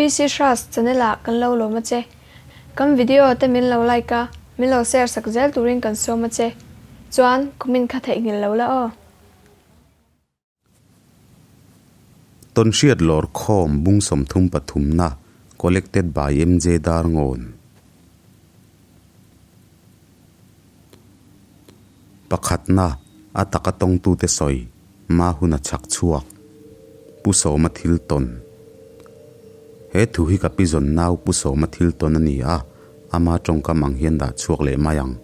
PC Hras channel ah kan lo lawm a che. Kan video te min lo like a, min lo share sak zel turin kan sawm a che. Chuan comment kha theihnghilh lo la aw. Tawnhriat lawr khawm bung 33 na Collected by MJ Darngawn. Pakhatna, a taka tawngtute sawi, ma hun a chhak chhuak. Pu Sawma thil tawn. He thu hi ka pi zawn nau Pu Sawma thil tawn a ni a, ama tawngkam ang hian dah chhuak leh mai ang.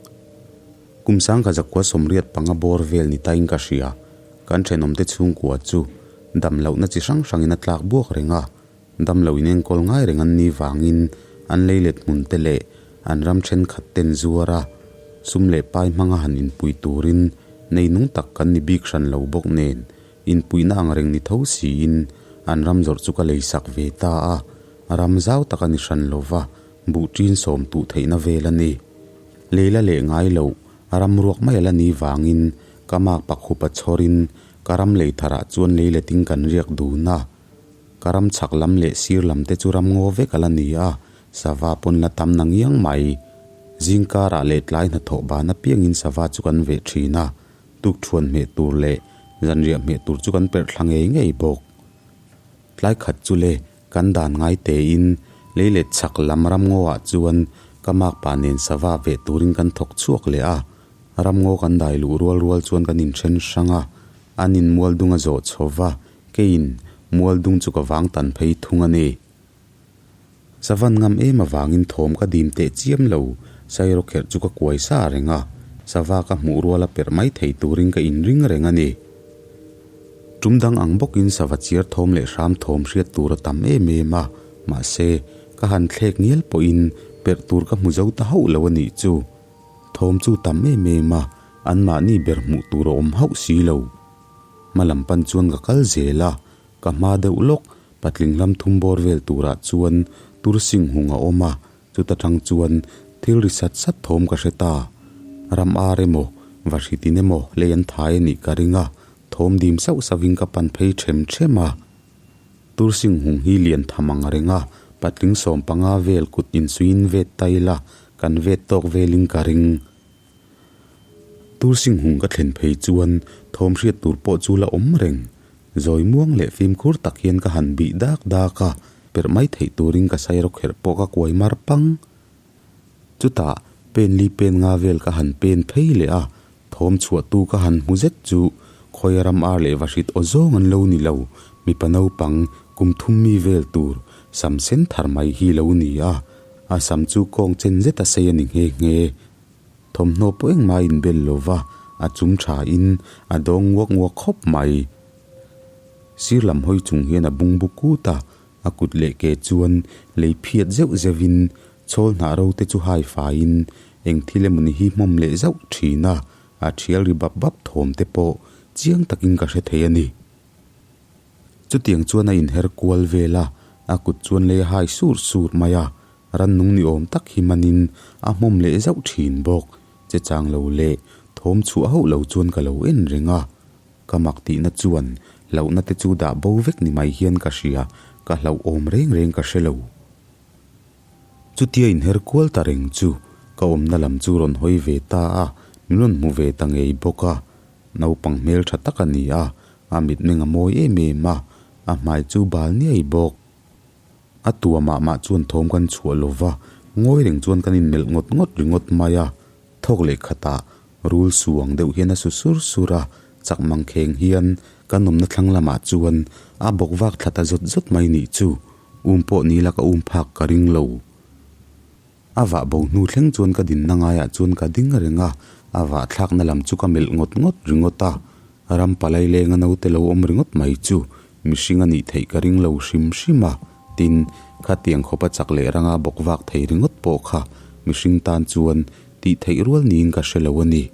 Kum sangkha zakua 85 bawr vel ni tain ka hria, kan thenawmte chhungkua chu damlohna chi hrang hrangin a tlak buak reng a, Damlo in enkawl ngai reng an nih vangin an leilet hmun te leh an ram thenkhat ten zuar a, sum leh pai hmanga han inpui turin nei nung tak kan ni bik hran lo bawk nen inpuihna ang reng ni tho siin an ram zawrh chu ka lei sak ve ta a, ram zau tak a ni hran lo va, buh ṭin sawm tuh theihna vel a ni. Leila leh ngai loh a ram ruak mai a la nih vangin ka mak pakhupa chhawrin ka ram lei tharah chuan leiletin kan riak dun a. Ka ram chhak lam leh sir lam te chu ram ngaw vek a la ni a, sava pawn la tam na ngiang mai. Zing karah leh tlai hnathawh ban apiangin sava chu kan veh thin a, tuk thuan hmeh tur leh zanriah hmeh tur chu kan perh thla ngei ngei bawk. Tlai khat chu le kan dan ngai tein lei leh chhak lam ram ngawah chuan ka makpa nen sava veh turin kan thawk chhuak leh a, ram ngaw kan dai luh rual rual chuan kan inthen hrang a, an inmual dung a zawh chho va, Keiin mual dung chu ka vang tan phei thung a ni. Savan ngam em avangin thawm ka dim teh chiam lo, sairaw kherh chu ka kuai sa reng a, sava ka hmuh rual a perh mai thei turin ka inring reng a ni. Tum dang ang bawkin sava chiar thawm leh hram thawm hriat tur a tam em em a, mahse, ka han thlek ngial pawhin perh tur ka hmu zo ta hauh lo a nih chu. Thawm chu tam em em a, anmahni ber hmuh tur a awm hauh si lo. Hma lam pan chuan ka kal zel a, ka hma deuh lawk patling hlam thum bawr vel turah chuan tur sing hung a awm a, chuta tang chuan thil ri sat sat thawm ka hre ta. Ram ar emaw, vahritin emaw lei an thai a nih ka ring a, thawm dim sauh sauhin ka pan phei them them a. Tur sing hung hi lian tham ang reng a, patling 15 vel kut insuiin vet ta ila, kan vet tawk velin ka ring. Tur sing hung ka thlen phei chuan thawm hriat tur pawh chu la awm reng. Zawi muang leh fimkhur tak hian ka han bih dak dak a, perh mai theih turin ka sairaw kherh pawh ka kuai mar pang. Chutah pen li pen nga vel ka han pen phei leh a, thawm chhuah tu ka han hmu zet chu khawi ram ar leh vahrit aw zawng an lo ni lo, mipa naupang kum thum mi vel tur sam sen thar mai hi lo ni a, a sam chu kawng chen zet a sei a ni nghe nghe. Thawmhnaw pawh engmah a inbel lo va, a chum thain a dawng nguak nguak khawp mai. Sir lam hawi chung hian a bung bu kut a, a kut leh ke chuan lei phiat zeuh zeuhin chhawl hnah ro te chu hai faiin eng thil emaw ni hi hmawm leh zauh thin a, a thial ri bap bap thawm te pawh chiang takin ka hre thei a ni. Chutiang chuan a inher kual vel a, a kut chuan lei a hai sur sur mai a, Rannung ni awm tak hi manin a hmawm leh zauh thin bawk. Che chang lo leh thawm chhuah hauh lo chuan ka lo en reng a. Ka mak tihna chuan hlauhna te chu dah bo vek ni mai hian ka hria, ka hlauhawm reng reng ka hre lo. Chutia inher kual ta reng chu ka awmna lam chu rawn hawi ve ta a, min rawn hmu ve ta ngei bawk a. Naupang hmeltha tak a ni a, a mitmeng a mawi em em a, a hmai chu bal niai bawk. A tua mah mah chuan thawm kan chhuah lo va, ngawi reng chuan kan inmelh ngawt ngawt ringawt mai a. Thawk leh khatah rul su ang deuh hian a su sur sur a, chak mang kheng hian kan awmna thlang lamah chuan a bawk vak thla ta zawt zawt mai nih chu, um pawh ni la ka um phak ka ring lo. A vah bo hnu thleng chuan ka dinna ngaiah chuan ka ding reng a, a vah thlakna lam chu ka melh ngawt ngawt ringawt a, ram palai lenga naute lo awm ringawt mai chu mihring a nih theih ka ring lo hrim hrim a, tin, khatiang khawpa chak leh ranga bawk vak thei ringawt pawh kha mihring tan chuan tih theih rual niin ka hre lo a ni.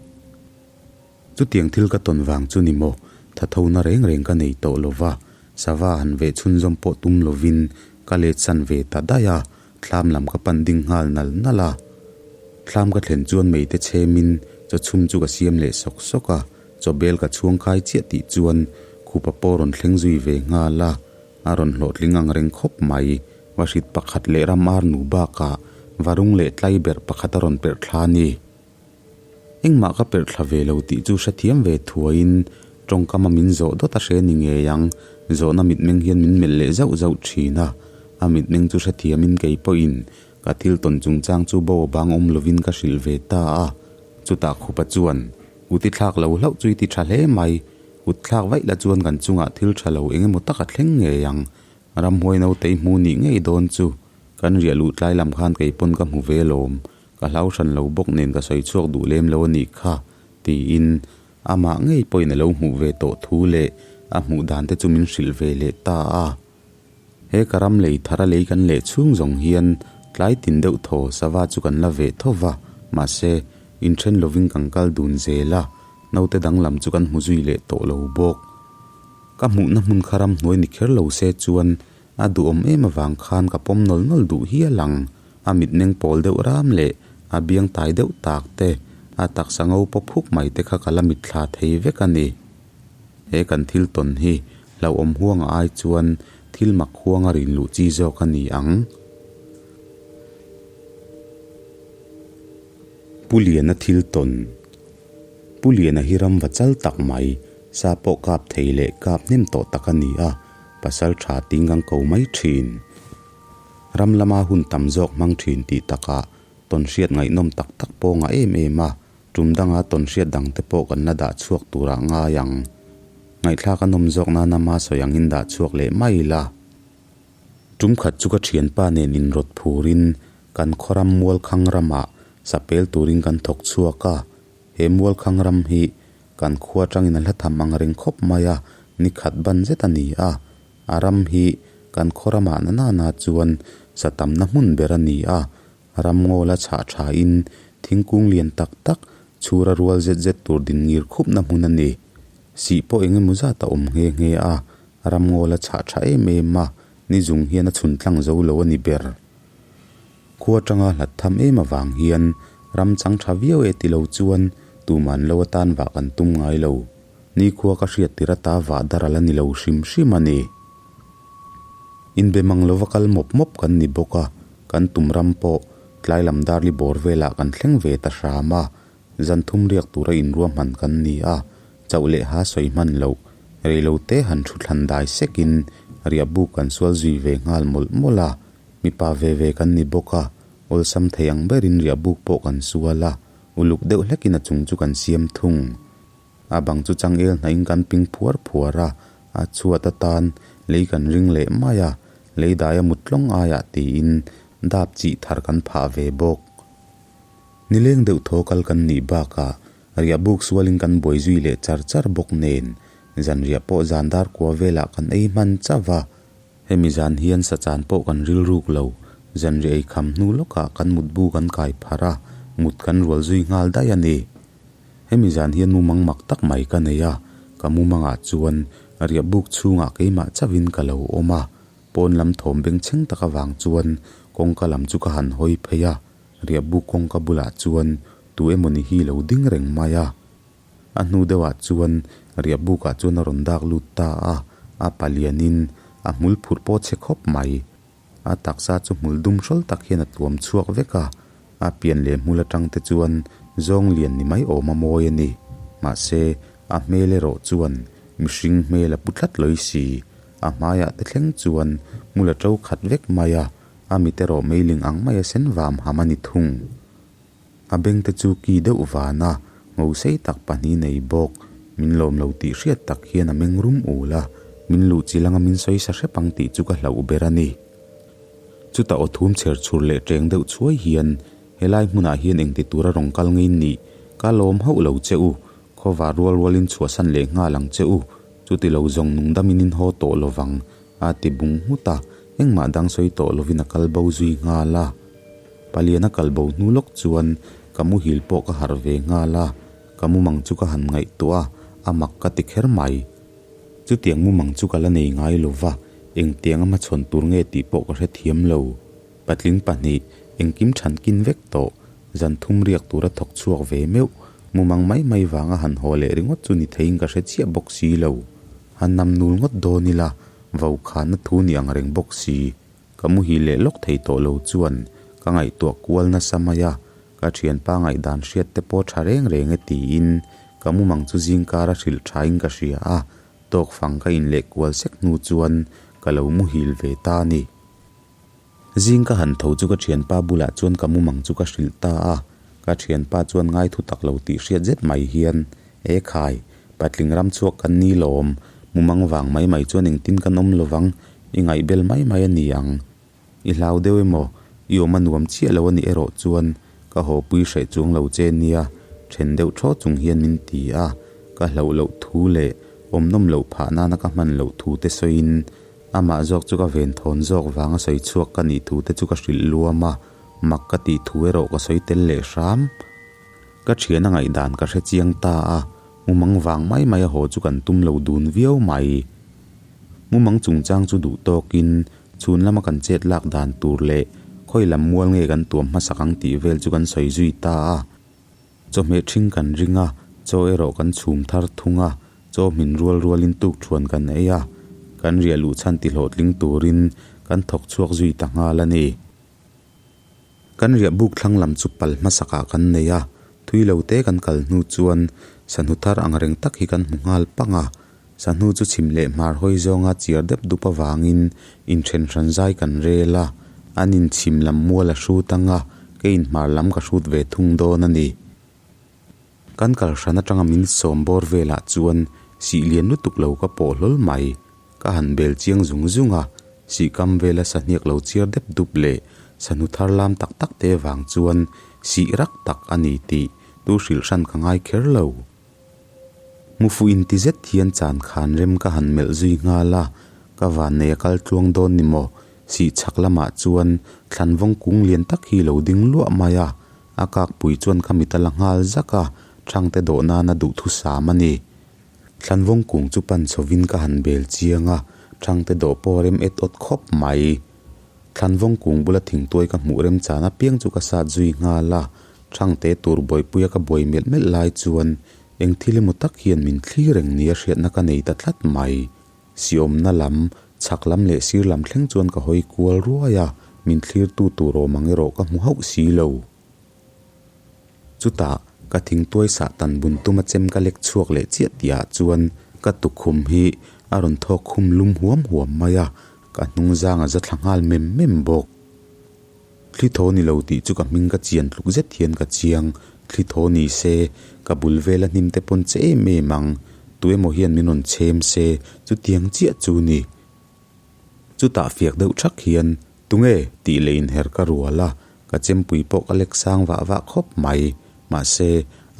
Chutiang thil ka tawn vang chu ni maw, thathona reng reng ka nei tawh lo va, sava han veh chhunzawm pawh tum lovin ka let san ve ta daih a, thlam lam ka pan ding nghal nal nal a. Thlam ka thlen chuan meite chhemin chaw chhum chu ka siam leh sawk sawk a, chaw bel ka chhuang kai chiah tih chuan khupa pawh rawn thleng zui ve nghal a, a rawn hlawhtling ang reng khawp mai. Vahrit pakhat leh ram ar nu bakah varung leh tlai berh pakhat a rawn perh thla a ni. Engmah ka perh thla ve lo tih chu hrethiam ve thuaiin tawngkama min zawh dawt a hre ni ngei ang. Zawhna mitmeng hian min melh leh zauh zauh thin a, a mitmeng chu hrethiamin kei pawhin ka thil tawn chungchang chu bo a bang awm lovin ka hrilh ve ta a. Chutah khupa chuan, Kut i thlak lo hlauh chu i ti tha hle mai, kut thlak vaih la chuan kan chungah thil tha lo eng emaw tak a thleng ngei ang. Ramhuai nautei hmu nih ngei dawn chu kan riah luh tlai lam khan kei pawn ka hmu ve lawm, ka hlau hran lo bawk nen ka sawi chhuak duh lem lo a nih kha, tiin amah ngei pawhin a lo hmuh ve tawh thu leh a hmuh dan te chu min hrilh ve leh ta a. He ka ram lei thar a lei kan leh chhung zawng hian tlai tin deuh thaw sava chu kan la ve tho va, mahse inthen lovin kan kal dun zel a, naute danglam chu kan hmu zui leh tawh lo bawk. Ka hmuhna hmun kha ramhnuai ni kher lo se chuan a duhawm em avang khan ka pawm nawl nawl duh hial ang. A mitmeng pawl deuh ram leh a biang tai deuh tak te, a taksa ngo pawp huk mai te kha ka la mitthla thei vek a ni. He kan thil tawn hi hlauhawm huanga ai chuan thil mak huanga rin luh chi zawk a ni ang. Pu Liana thil tawn. Pu Liana hi ram va chal tak mai, sa pawh kap thei leh kap hnem tawh tak a ni a, pasal tha ting ang ko mai thin. Ram lama hun tam zawk hmang thin tih takah tawnhriat ngaihnawm tak tak pawh ngah em em a, tum danga tawnhriat dangte pawh kan la dah chhuak turah ngai ang. Ngaihthlak a nawm zawk nana ma sawi angin dah chhuak leh mai la. Tum khat chu ka thianpa nen inrawt phurin kan khawram Mualkhang ramah sapel turin kan thawk chhuak a, he Mualkhang ram hi kan khua atangin a hla tham ang reng khawp mai a, ni khat ban zet a ni a, a ram hi kan khaw ramah na nana chuan sa tamna hmun ber a ni a, ram ngawla chhah thain thingkung lian tak tak chhura rual zet zet tur din ngir khupna hmun a ni. Sih pawh eng emaw zat a awm nghe nghe a, ram ngawla chhah tha em em a, ni zung hian a chhun tlang zo lo a ni ber. Khua atanga hlat tham em avang hian ram chang tha viau e ti lo chuan tuman lo atan vah kan tum ngai lo. Nikhua ka hriat tir ata vah dar a la ni lo hrim hrim a ni. Inbe mang lova kal mawp mawp kan ni bawk a, kan tum ram pawh tlai lam darli bawr velah kan thleng ve ta hram a, zan thum riak tura inruahman kan ni a, chauh leh ha sawi hman loh, reilote han thu thlan dai sekin riahbuk kan sual zui ve nghal mawlh mawlh a. Mipa ve ve kan ni bawk a, awlsam thei ang berin riahbuk pawh kan sual a, uluk deuh hlekin a chung chu kan siam thung. A bang chu changel hnahin kan ping phuar phuar a, a chhuat atan lei kan ring leh mai a, lei dai a mut tlawng aiah tiin dap chih thar kan phah ve bawk. Nileng deuh thaw kal kan nih bakah riahbuk sualin kan buai zui leh char char bawk nen, zanriah pawh zan dar kua velah kan ei hman chauh a, Hemi zan hian sachan pawh kan rilruk lo, zanriah ei kham hnu lawkah kan mutbu kan kai pharh a, mut kan rual zui nghal daih a ni. Hemi zan hian mumang mak tak mai ka nei a, ka mumangah chuan riahbuk chhungah keimah chauhin ka lo awm a, pawn lam thawm bengchheng tak avang chuan kawngka lam chu ka han hawi phei a, riahbuk kawngka bulah chuan tu emawni hi lo ding reng mai a. A hnu deuhah chuan riahbukah chuan a rawn dak lut ta a, a palianin a hmul phurh pawh chhe khawp mai. A taksa chu hmul dum hrawl tak hian a tuam chhuak vek a, a pian leh hmul atang te chuan zawng lian ni mai awm a mawi a ni. Mahse, a hmel erawh chuan mihring hmel a pu tlat lawi si. A hmaiah te thleng chuan hmul a to khat vek mai a, a mit erawh meiling ang mai a sen vam ham a ni thung. A bengte chu ki deuh van a, ngo sei tak pahnih nei bawk. Min lawm lo tih hriat tak hian a meng rum ul a, min luh chil anga min sawi sa hrep ang tih chu ka hlauh ber a ni. Chutah aw thum chher chhur leh ṭeng deuh chhuai hian, Helai hmunah hian engti tura rawn kal ngei nih? Ka lawm hauh lo che u. Khawvar rual rualin chhuahsan leh nghal ang che u. Chuti lo zawng nung damin in haw tawh lovang, a ti bung nghut a, engmah dang sawi tawh lovin a kal bo zui nghal a. Paliana kal bo hnu lawk chuan ka muhil pawh ka harh ve nghal a, ka mumang chu ka han ngaihtuah a, a mak ka ti kher mai. Chutiang mumang chu ka la nei ngai lo va, engtiang a hmachhawn tur nge tih pawh ka hrethiam lo. Patling pahnih, engkim thankin vek tawh, zan thum riak tura thawk chhuak ve meuh, mumang mai mai vanga han haw leh ringawt chu ni theiin ka hre chiah bawk si lo. Han nam nul ngawt dawn ila, vaukhana thu ni ang reng bawk si. Ka muhil leh lawk thei tawh lo chuan ka ngaihtuah kual nasa mai a, ka thianpa ngaihdan hriat te pawh tha reng reng e tiin ka mumang chu zingkar a hrilh thain ka hria a, tawk fang ka inleh kual sek hnu chuan ka lo muhil ve ta a ni. Zing ka han tho chu ka thianpa bulah chuan ka mumang chu ka hrilh ta a, ka thianpa chuan ngai thu tak lo tih hriat zet mai hian, E khai, patling ram chhuak kan ni lawm, mumang vang mai mai chuan engtin kan awm lovang, i ngaihbel mai mai a ni ang. I hlau deuh emaw, i awm a nuam chiah lo a nih erawh chuan ka haw pui hreh chuang lo che nia, then deuh thaw chung hian min ti a, ka hlauh loh thu leh awm nawm loh phah nana ka hman loh thu te sawiin Amah zawk chu ka venthawn zawk vanga sawi chhuak ka nih thu te chu ka hrilh luam a, mak ka tih thu erawh ka sawi tel leh hram. Ka thian a ngaihdan ka hre chiang ta a, mumang vang mai mai a haw chu kan tum lo dun viau mai. Mumang chungchang chu duh tawkin chhun lama kan chet lak dan tur leh khawi lam mual nge kan tuam hmasak ang tih vel chu kan sawi zui ta a. Chawhmeh ṭhing kan ring a, chaw erawh kan chhum thar thung a, chaw hmin rual rualin tuk ṭhuan kan ei a, kan riah luh chhan ti hlawhtling turin kan thawk chhuak zui ta nghal a ni. Kan riah buk thlang lam chu pal hmasakah kan nei a, thui lo te kan kal hnu chuan sahnu thar ang reng tak hi kan hmu nghal pang a, sahnu chu chhim leh hmar hawi zawnga chiar dep dup avangin inthen hran zai kan rel a, an inchhim lam mual a hrut ang a, kei inhmar lam ka hrut ve thung dawn a ni. Kan kal hran atanga min sawm bawr velah chuan sih lian lutuk lo ka pawh hlawl mai. Ka han bel chiang zung zung a, sih kam vela sahniak lo chiar dep dup leh sahnu thar lam tak tak te vang chuan sih rak tak a ni tih tu hrilh hran ka ngai kher lo. Hmufuh inti zet hian chan khan rem ka han melh zui nghal a, ka vannei a kal tluang dawn ni maw? Sih chhak lamah chuan thlanvawng kung lian tak hi lo ding luah mai a, a kakpui chuan ka mit a la nghal zak a, thangte dawh nana duhthusam a ni. Thlanvawng kung chu pan chhovin ka han bel chiang a, thangte dawh pawh rem et awt khawp mai. Thlanvawng kung bula thingtuai ka hmuh rem chan apiang chu ka sat zui nghal a, Thangte tur buaipuia ka buai melh melh lai chuan eng thil emaw tak hian min thlir reng nia hriatna ka nei ta tlat mai. Siawmna lam, chhak lam leh sir lam thleng chuan ka hawi kual ruai a, min thlirtu tur awm ang erawh ka hmu hauh si lo. Chutah, ka thingtuai sah tan bun tuma chem ka lek chhuak leh chiah tihah chuan ka tukhum hi a rawn thawk khum lum huam huam mai a, ka hnungzang a za thla nghal mem mem bawk. Thli thaw ni lo tih chu ka hming ka chian tluk zet hian ka chiang. Thli thaw ni se, ka bul vela hnim te pawn che em em ang. Tu emaw hian min rawn chhem se, chutiang chiah chu ni. Chutah fiak deuh thak hian, Tunge? tih leh inher ka rual a, ka chempui pawh ka lek sang vah vah khawp mai. Mahse,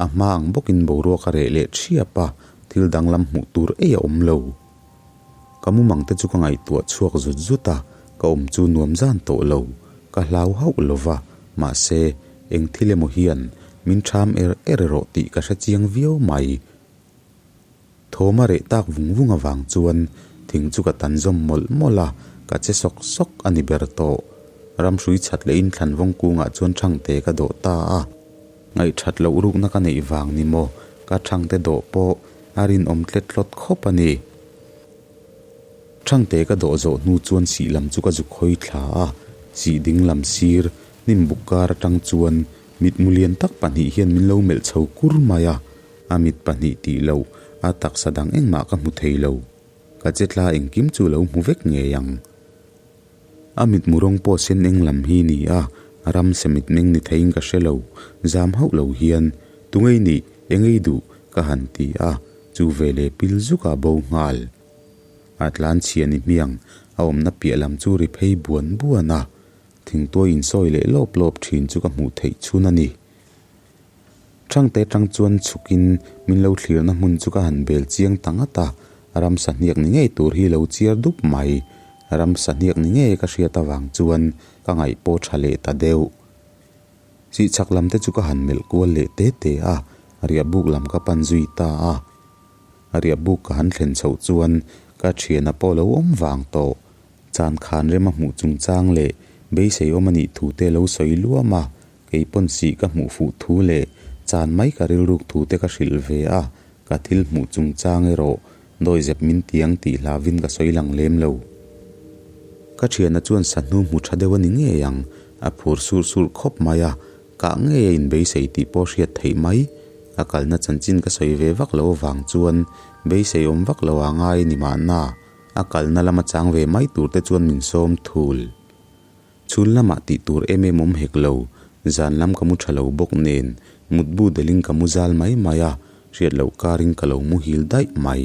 a hma ang bawkin boruak a reh leh thiap a, thil danglam hmuh tur ei a awm lo. Ka mumang te chu ka ngaihtuah chhuak zut zut a, ka awm chu nuam zan tawh lo. Ka hlau hauh lo va, mahse, eng thil emaw hian min ṭham er er erawh tih ka hre chiang viau mai. Thawm a reh tak vung vung avang chuan thing chu ka tan zawm mawlh mawlh a, ka che sawk sawk a ni ber tawh. Ramhrui chhat leh inthlan vawng kungah chuan ṭhangte ka dawh ta a. Ngaihṭhat loh rukna ka neih vang ni maw, ka ṭhangte dawh pawh a rinawm tlet hlawt khawp a ni. Thangte ka dawh zawh hnu chuan sih lam chu ka zuk hawi thla a, sih ding lam sir hnim buk kar atang chuan mitmu lian tak pahnih hian min lo melh chho kur mai a, a mit pahnih tih loh a taksa dang engmah ka hmu thei lo. Ka che tla engkim chu lo hmu vek ngei ang. A mitmu rawng pawh sen eng lam hi ni a, ramsa mitmeng ni theiin ka hre lo, zam hauh lo hian, Tungei nih, engei duh? ka han ti a, chu veleh pil zuk a bo nghal. A tlan chhia ni hmiang, a awmna piah lam chu ri phei buan buan a, thingtuai insawi leh lawp lawp thin chu ka hmuh theih chhun a ni. Thangte tang chuan chhukin min lo thlirna hmun chu ka han bel chiang ta ngat a, ramsa hniak ni ngei tur hi lo chiar dup mai. Ramsa hniak ni ngei ka hriat avang chuan ka ngaih pawh tha leh ta deuh. Sihchhak lam te chu ka han melh kual leh te te a, riahbuk lam ka pan zui ta a. Riahbuk ka han thlen chhoh chuan ka thiana pawh lo awm vang tawh. Chan khan rem a hmuh chungchang leh beisei awm a nih thu te lo sawi luam a, Kei pawn sih ka hmuh fuh thu leh chan mai ka rilruk thu te ka hrilh ve a, ka thil hmuh chungchang erawh dawizep min tiang tih hlavin ka sawi lang lem lo. Ka thiana chuan sahnu hmu tha deuh a ni ngei ang, a phur surh surh khawp mai a, kah ngei a inbeisei tih pawh hriat theih mai. A kalna chanchin ka sawi ve vak lo avang chuan beisei awm vak lo a ngai a ni mahna, a kalna lama chang ve mai tur te chuan min sawm thul. Chhun lamah tih tur em em awm hek lo, zan lam ka mu tha lo bawk nen mutbu delin ka mu zal mai mai a, hriat loh karin ka lo muhil daih mai.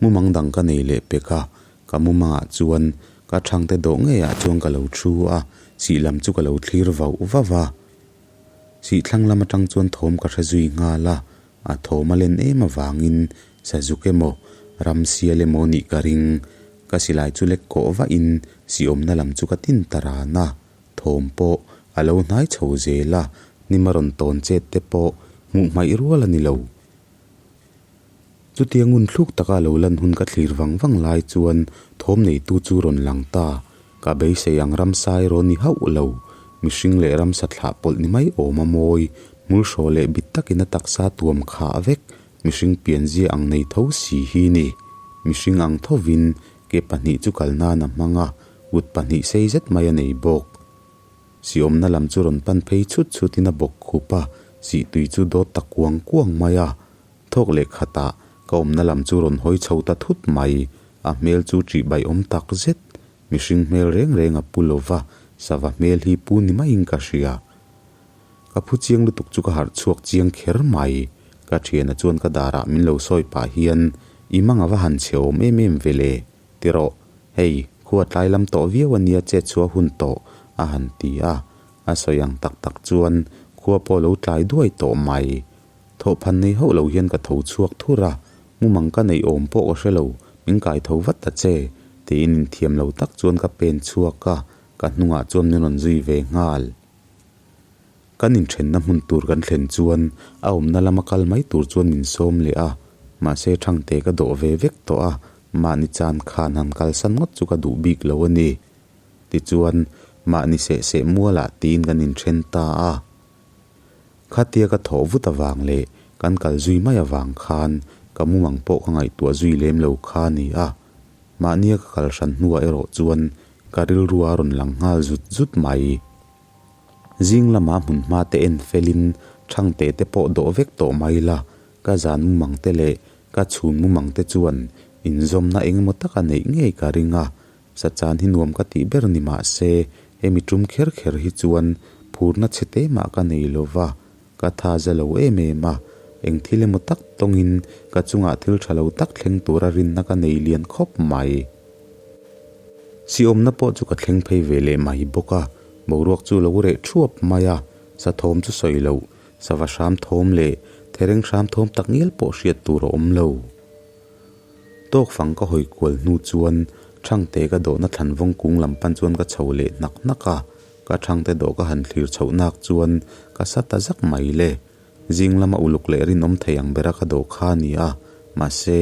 Mumang dang ka nei leh pek a, Ka mumangah chuan ka thangte dawh ngeiah chuan ka lo thu a, sih lam chu ka lo thlir vauh vauh a. Sih thlang lam atang chuan thawm ka hre zui nghal a, a thawm a len em avangin sazuk emaw ramsial emaw nih ka ring. Ka silai chu lek kawh vahin sih awmna lam chu ka tin ta ran a, thawm pawh a lo hnai chho zel a, hnim a rawn tawn chet te pawh hmuh hmaih rual a ni lo. Chutia ngun thluk taka lo lan hun ka thlir vang vang lai chuan thawm neitu chu rawn lang ta. Ka beisei ang ramsa erawh ni hauh lo. Mihring leh ramsa thlah pawlh ni mai awm a mawi, hmul hraw leh bit takin a taksa tuam khah vek, mihring pianzia ang nei tho si hi ni. Mihring ang thovin ke pahnih chu kal nan a hmang a, kut pahnih sei zet mai a nei bawk. Siawmna lam chu rawn pan phei chhut chhutin a bawk khup a, sihtui chu dawt ta kuang kuang mai a. Thawk leh khatah ka awmna lam chu rawn hawi chho ta thut mai, a hmel chu ṭih baiawm tak zet. Mihring hmel reng reng a pu lo va, sava hmel hi pu ni maiin ka hria. Ka phu chiang lutuk chu ka harh chhuak chiang kher mai. Ka ṭhiana chuan ka darah min lo sawi pah hian, I mang a va han chhe awm em em ve le? Ti rawh, hei, khua tlai lam tawh viau a nia chet chhuah hun tawh, a han ti a. A sawi ang tak tak chuan khua pawh lo tlai duai tawh mai. Thawhphan nei hauh lo hian ka tho chhuak thur a, mumang ka neih awm pawh ka hre lo, min kai tho vat ta che, tiin inthiam lo tak chuan ka pen chhuak a, ka hnungah chuan min rawn zui ve nghal. Kan inthenna hmun tur kan thlen chuan a awmna lama kal mai tur chuan min sawm leh a, mahse Thangte ka dawh ve vek tawh a, mahni chan khan han kalsan ngawt chu ka duh bik lo a ni. Tichuan, mahni seh seh mualah tiin kan inthen ta a. Khatia ka thawh vut avang leh kan kal zui mai avang khan ka mumang pawh ka ngaihtuah zui lem lo kha a ni a. Mahnia ka kal hran hnuah erawh chuan ka rilru a rawn lang nghal zut zut mai. Zing lama hmun hma te en felin Thangte te pawh dawh vek tawh mai la, ka zan mumang te leh ka chhun mumang te chuan inzawmna engemaw taka neih ngei ka ring a, Sachan hi nuam ka tih ber ni mah se, hemi tum kher kher hi chuan phurna chhe te mah ka nei lo va, ka tha za lo em em a, eng thil emaw tak tawngin ka chungah thil tha lo tak thleng tura rinna ka nei lian khawp mai. Siawmna pawh chu ka thleng phei ve leh mai bawk a, boruak chu lo reh thuap mai a, sathawm chu sawi loh, sava hram thawm leh thereng hram thawm tak ngial pawh hriat tur a awm lo. Tawk fang ka hawi kual hnu chuan Thangte ka dawhna thlanvawng kung lam pan chuan ka chho leh hnak hnak a, ka Thangte dawh ka han thlir chhoh nak chuan ka sa ta zak mai le. Zing lama uluk leh rinawm thei ang bera ka dawh kha a ni a, mahse,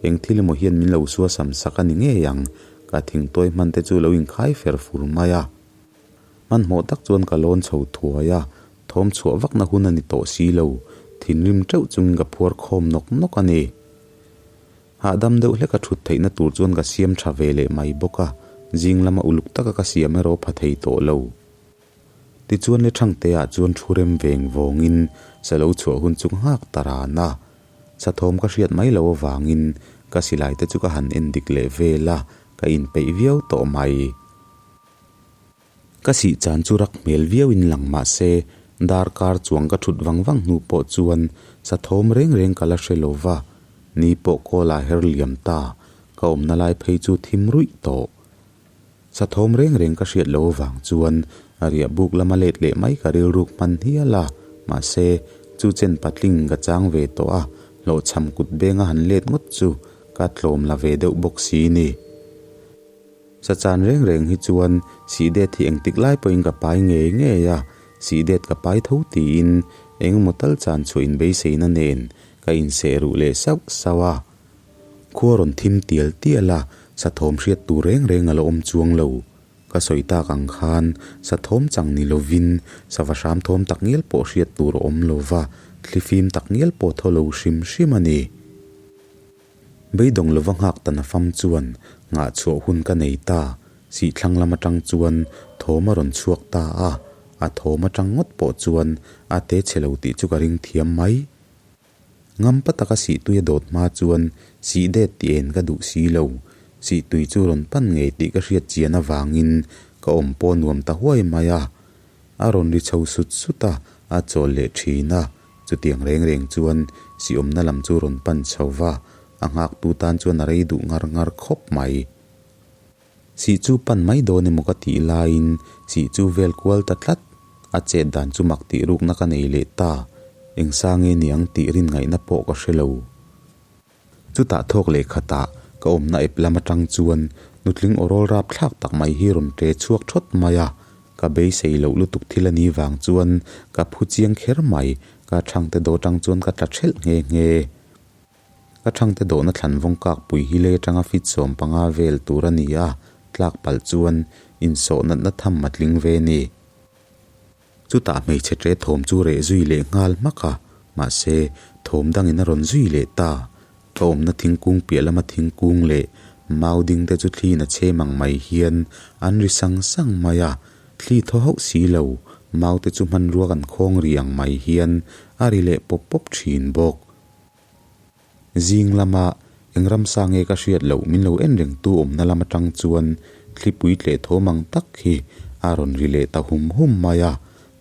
eng thil emaw hian min lo suasam sak a ni ngei ang, ka thingtuai hman te chu lo inkhai fer fur mai a. Hmanhmawh tak chuan ka lawn chho thuai a, thawm chhuah vakna hun a ni tawh si lo, thinrim teuh chungin ka phuar khawm nawk nawk a ni. Hahdam deuh hlek a thut theihna tur chuan ka siam tha ve leh mai bawk a, zing lama uluk taka ka siam erawh pha thei tawh lo. Tichuan le Thangtea chuan thu rem veng vawngin sa lo chhuah hun chu ka nghak ta ran a, sa thawm ka hriat mai lo avangin ka silai te chu ka han en dik leh vel a, ka inpeih viau tawh mai. Ka sih chan chu rak hmel viau in lang mah se, darkar chuang ka thut vang vang hnu pawh chuan sa thawm reng reng ka la hre lo va, ni pawh kawl ah her liam ta, ka awmna lai phei chu thim ruih tawh. Sa thawm reng reng ka hriat lo avang chuan a riah buk lama let leh mai ka rilruk hman hial a, mahse, chu chen patling ka chang ve tawh a, hlawhchham kut benga han let ngawt chu ka tlawm la ve deuh bawk si ni. Sachan reng reng hi chuan sihdet hi engtik lai pawhin ka pai ngei ngei a, sihdet ka pai tho tiin engemaw tal chan chhuah inbeiseina nen ka inseh ruh leh sauh sauh a. Khua rawn thim tial tial a, sathawm hriat tur reng reng a la awm chuang lo. Ka sawi tak ang khan sathawm chang ni lovin sava hram thawm tak ngial pawh hriat tur a awm lo va, thlifim tak ngial pawh thaw lo hrim hrim a ni. Beidawng lova nghak ta nafam chuan nghah chhuah hun ka nei ta. Sih thlang lam atang chuan thawm a rawn chhuak ta a, a thawm atang ngawt pawh chuan a te chhe lo tih chu ka ring thiam mai. Ngampa taka sih tui a dawt hma chuan sih det tih en ka duh si lo. Sih tui chu rawn pan ngei tih ka hriat chian avangin ka awm pawh nuam ta huai mai a. A rawn ri chho sut sut a, a chawl leh thin a. Chutiang reng reng chuan sih awmna lam chu rawn pan chho va, a nghaktu tan chuan a rei duh ngar ngar khawp mai. Sih chu pan mai dawn emaw ka tih laiin sih chu vel kual ta tlat. A chet dan chu mak tih rukna ka nei leh ta. Eng sang nge ni ang tih rin ngaihna pawh ka hre lo. Chutah thawk leh khatah ka awmna ep lam atang chuan nutling aw rawl rap thlak tak mai hi rawn ṭe chhuak ṭhawt mai a. Ka beisei loh lutuk thil a ni vang chuan ka phu chiang kher mai. Ka thangte daw tang chuan ka tla ṭhelh nghe nghe. Ka thangte dawhna thlan vawng kak pui hi lei atanga fit 15 vel tur a ni a, tlak palh chuan insawh natna tham a tling ve ni. Chutah hmeichhe ṭe thawm chu reh zui leh nghal hmak a, mahse thawm dangin a rawn zui leh ta. Ka awmna thingkung piah lama thingkung leh mau ding te chu thliin a chhem ang mai hian an ri sang sang mai a, thli thaw hauh si lo, mau te chu hmanrua kan khawng ri ang mai hian a ri leh pawp pawp ṭhin bawk. Zing lama eng ramsa nge ka hriat loh min lo en reng tu awmna lam atang chuan thlipui tleh thawm ang tak hi a rawn ri leh ta hum hum mai a,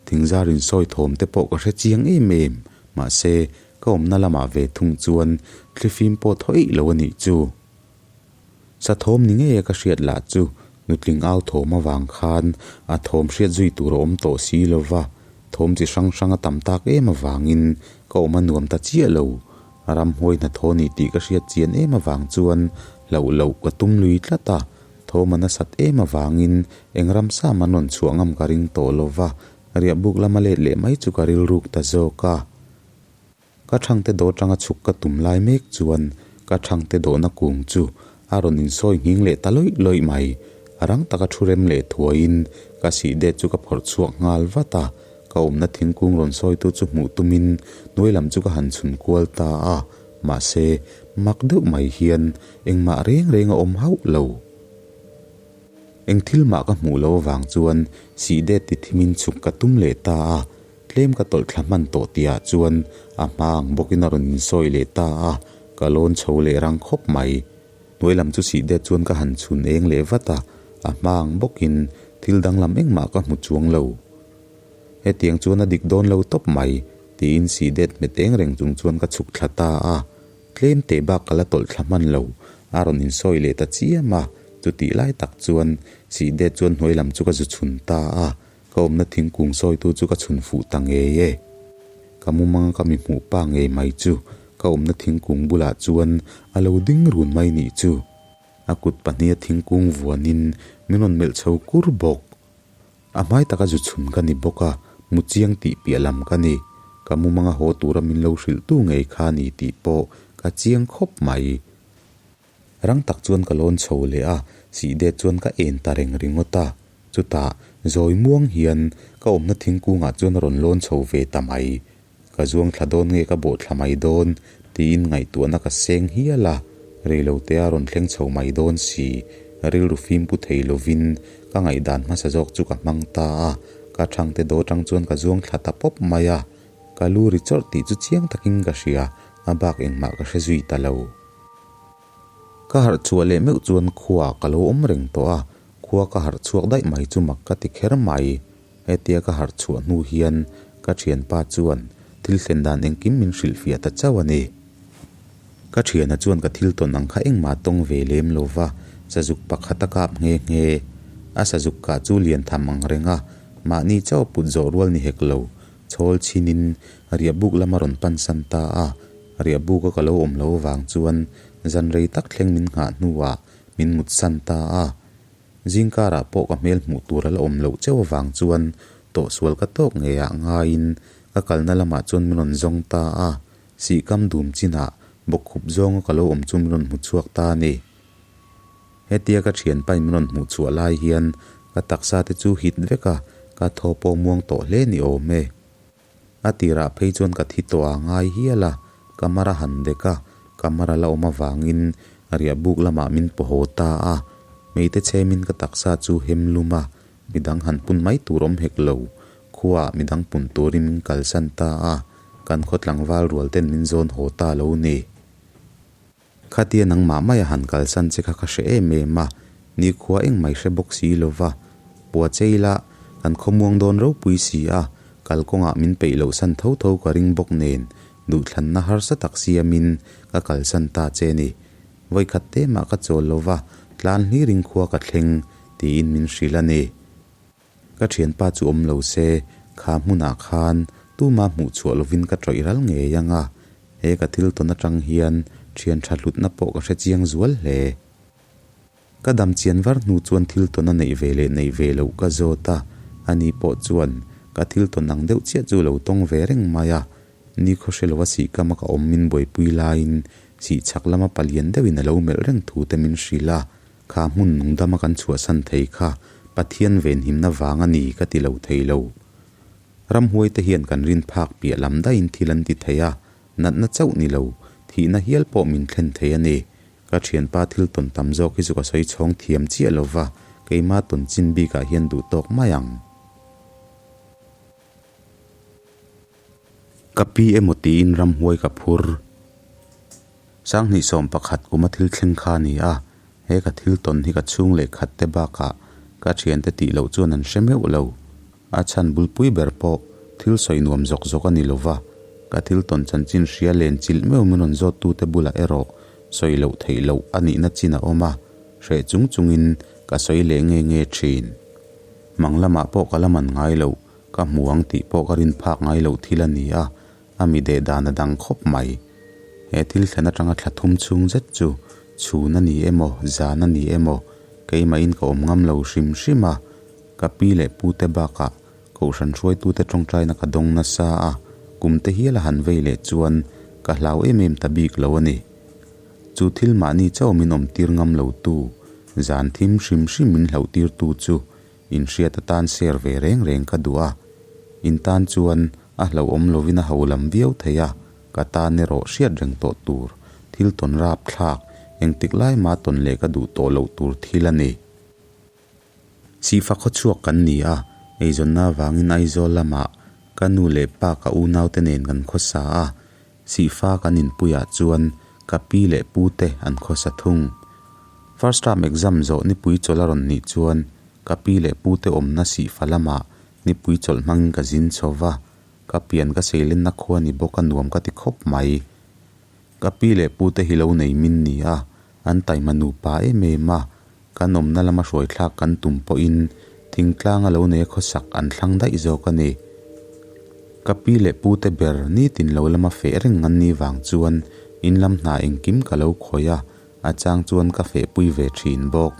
thingzar insawi thawm te pawh ka hre chiang em em, mahse ka awmna lamah ve thung chuan thlifim pawh thaw eih lo a nih chu. Sa thawm ni ngei a ka hriat lah chu nutling au thawm avang khan a thawm hriat zui tur a awm tawh si lo va, thawm chi hrang hrang a tam tak em avangin ka awm a nuam ta chiah lo. Ramhuai hnathawh ni tih ka hriat chian em avang chuan hlauh loh ka tum lui tlat a, thawm a nasat em avangin eng ramsa man rawn chhuah ngam ka ring tawh lo va, riahbuk lama let leh mai chu ka rilruk ta zawk a. Ka thangte dawh atanga chhuk ka tum lai mek chuan ka thangte dawhna kung chu a rawn insawi nghing leh ta lawih lawih mai. A rang taka thu rem leh thuaiin ka sih det chu ka phawrh chhuak nghal vat a, ka awmna thingkung rawn sawitu chu hmuh tumin hnuai lam chu ka han chhun kual ta a, mahse mak deuh mai hian engmah reng reng a awm hauh lo. Eng thil mah ka hmuh loh avang chuan sih det ti thimin chhuk ka tum leh ta a, Tlem ka tawlh thla hman tawh tihah chuan a hma ang bawkin a rawn insawi leh ta a, ka lawn chho leh rang khawp mai. Hnuai lam chu sih det chuan ka han chhun eng leh vat a, a hma ang bawkin thil danglam engmah ka hmu chuang lo. Hetiang chuan a dik dawn lo tawp mai, tiin sih det hmet eng reng chung chuan ka chhuk thla ta a. Tlem teh bak ka la tawlh thla hman lo, a rawn insawi leh ta chiam a, chutih lai tak chuan sih det chuan hnuai lam chu ka zu chhun ta a, Ka awmna thingkung sawitu chu ka chhun fuh ta ngei e. Ka mumanga ka mi hmuh pa ngei mai chu ka awmna thingkung bulah chuan a lo ding run mai nih chu. A kut pahniha thingkung vuanin min rawn melh chho kur bawk. A hmai taka zu chhun ka ni bawk a, mu chiang tih piah lam ka ni. Ka mumanga haw tura min lo hrilhtu ngei kha ni tih pawh ka chiang khawp mai. Rang tak chuan ka lawn chho leh a, sih det chuan ka en ta reng ringawt a. Chutah, zawi muang hian ka awmna thingkungah chuan a rawn lawn chho ve ta mai. Ka zuang thla dawn nge ka bawh thla mai dawn tiin ngaihtuahna ka seng hial a, reilote a rawn thleng chho mai dawn si. Rilru fim pu thei lovin ka ngaihdan hmasa zawk chu ka hmang ta a, ka thangte daw tang chuan ka zuang thla ta pawp mai a. Ka lu ri chawrh tih chu chiang takin ka hria, a bak engmah ka hre zui ta lo. Ka harh chhuah leh meuh chuan khua ka lo awm reng tawh a, khua ka harh chhuak daih mai chu mak ka ti kher mai. Hetia ka harh chhuah hnu hian ka thianpa chuan thil thlen dan engkim min hrilhfiah ta chauh a ni. Ka thiana chuan ka thil tawn ang kha engmah tawng ve lem lo va, sazuk pakhat a kap nghe nghe. A sazuk kah chu lian tham ang reng a, mahni chauh put zawh rual ni hek lo, chhawl chhinin riahbuk lam a rawn pansan ta a. Riahbuka ka lo awm lo vang chuan zan rei tak thleng min nghah hnuah min mutsan ta a. Zingkarah pawh ka hmel hmuh tur a la awm loh cheu avang chuan tawhsual ka tawk ngeiah ngaiin ka kalna lamah chuan min rawn zawng ta a. Sihkam dum chinah bawkkhup zawnga ka lo awm chu min rawn hmu chhuak ta a ni. Hetia ka thianpain min rawn hmuh chhuah lai hian ka taksa te chu hit vek a, ka thaw pawh muang tawh hle ni awm e. A tirah phei chuan ka thi tawh a ngai hial a, ka mar a han dek a, ka mar a la awm avangin riahbuk lamah min paw haw ta a. Meite chhemin ka taksa chu hem lum a, midang han pun mai tur awm hek lo. Khuaah midang pun turin min kalsan ta a, kan khaw tlangval rual ten min zawn haw ta lo ni. Khatia nangmah maia han kalsan che kha ka hre em em a, nikhua engmai hre bawk si lo va. Pua chei la, kan khawmuang dawn ropui si a, kalkawngah min peih loh san tho tho ka ring bawk nen, duhthlanna harsa tak siamin ka kalsan ta che ni. Vawikhat te mah ka chawl lo va, tlan hlirin khua ka thleng, tiin min hrilh a ni. Ka thianpa chu awm lo se, kha hmunah khan tuma hmuh chhuah lovin ka tawih ral ngei ang a, he ka thil tawn atang hian thian tha hlutna pawh ka hre chiang zual hle. Ka dam chian var hnu chuan thil tawn a neih ve leh neih ve loh ka zawt a, ani pawh chuan ka thil tawn ang deuh chiah chu lo tawng ve reng mai a, nikhaw hre lova sihkama ka awm min buaipui laiin sihchhak lama palian deuhin a lo melh reng thu te min hrilh a, Kha hmun nungdama kan chhuahsan thei kha Pathian venhimna vang a ni ka ti lo thei lo. Ramhuaite hian kan rin phak piah lam daihin thil an ti thei a, natna chauh ni lo, thihna hial pawh min thlen thei a ni. Ka thianpa thil tawn tam zawk hi chu ka sawi chhawng thiam chiah lo va, keima tawn chin bikah hian duh tawk mai ang. Ka pi emaw tiin ramhuai ka phur. Sanghnih 11 kuma thil thleng kha a ni a, he ka thil tawn hi ka chhung leh khat te bakah ka thiante tih loh chuan an hre meuh lo. A chhan bulpui ber pawh thil sawi nuam zawk zawk a ni lo va, ka thil tawn chanchin hria len chilh meuh min rawn zawttute bulah erawh sawi loh theih loh a nihna chin a awm a, hreh chung chungin ka sawi leh nge nge thin. Mang lamah pawh ka la man ngai loh, ka hmu ang tih pawh ka rin phak ngai loh thil a ni a, a mi deh dan a dang khawp mai. He thil thlen atanga thla thum chhung zet chu chhun a ni emaw, zan a ni emaw, keimahin ka awm ngam lo hrim hrim a, ka pi leh pu te bakah kohhran hruaitute tawngtaina ka dawng nasa a, kum te hial a han vei leh chuan ka hlau em em ta bik lo a ni. Chu thil mahni chauh min awm tir ngam lo tu, zan thim hrim hrim min hlauh tir tu chu inhriat atan share ve reng reng ka duh a, in tan chuan a hlauhawm lovin a ho lam viau thei a, ka tan erawh hriat reng tawh tur, thil tawn rap thlak, engtik lai mah tawn leh ka duh tawh loh tur thil a ni. Sihfa khawchhuak kan ni a, eizawnna avangin Aizawl lamah ka nu leh pa ka unaute nen kan khawsa a, Sihfa kan inpuiah chuan ka pi leh pu te an khawsa thung. First term exam zawh nipui chawlh a rawn nih chuan ka pi leh pu te awmna sihfa lamah nipui chawlh hmangin ka zin chho va, ka pian ka seilenna khua ni bawk a nuam ka ti khawp mai. Ka pi leh pu te hi lo nei min ni a, an taima nupa em em a, kan awmna lama hruai thlak kan tum pawhin thingtlanga lo nei a khawsak an thlang daih zawk a ni. Ka pi leh pu te ber nitin lo lama feh reng an nih vang chuan in lam hna engkim ka lo khawih a, a chang chuan ka fehpui ve thin bawk.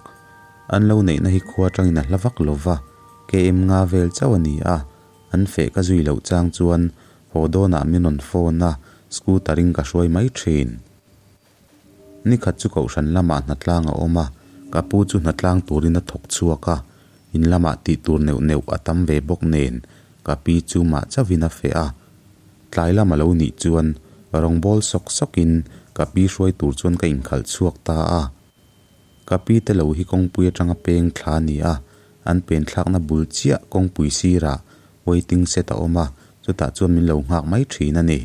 An lo neihna hi khua atangin a hla vak lo va, KM nga vel chauh a ni a, an feh ka zui loh chang chuan haw dawnah min rawn phone a, scooter in ka hruai mai thin. Nikhat chu kohhran lamah hnatlang a awm a, ka pu chu hnatlang turin a thawk chhuak a, in lamah tih tur neuh neuh a tam ve bawk nen ka pi chu mah chauhin a feh a. Tlai lam a lo nih chuan rawngbawl sawk sawkin ka pi hruai tur chuan ka inkhalh chhuak ta a. Ka pi te lo hi kawngpui atanga peng thla a ni a, an pen thlakna bul chiah kawngpui sirah waiting shed a awm a, chutah chuan min lo nghak mai thin a ni.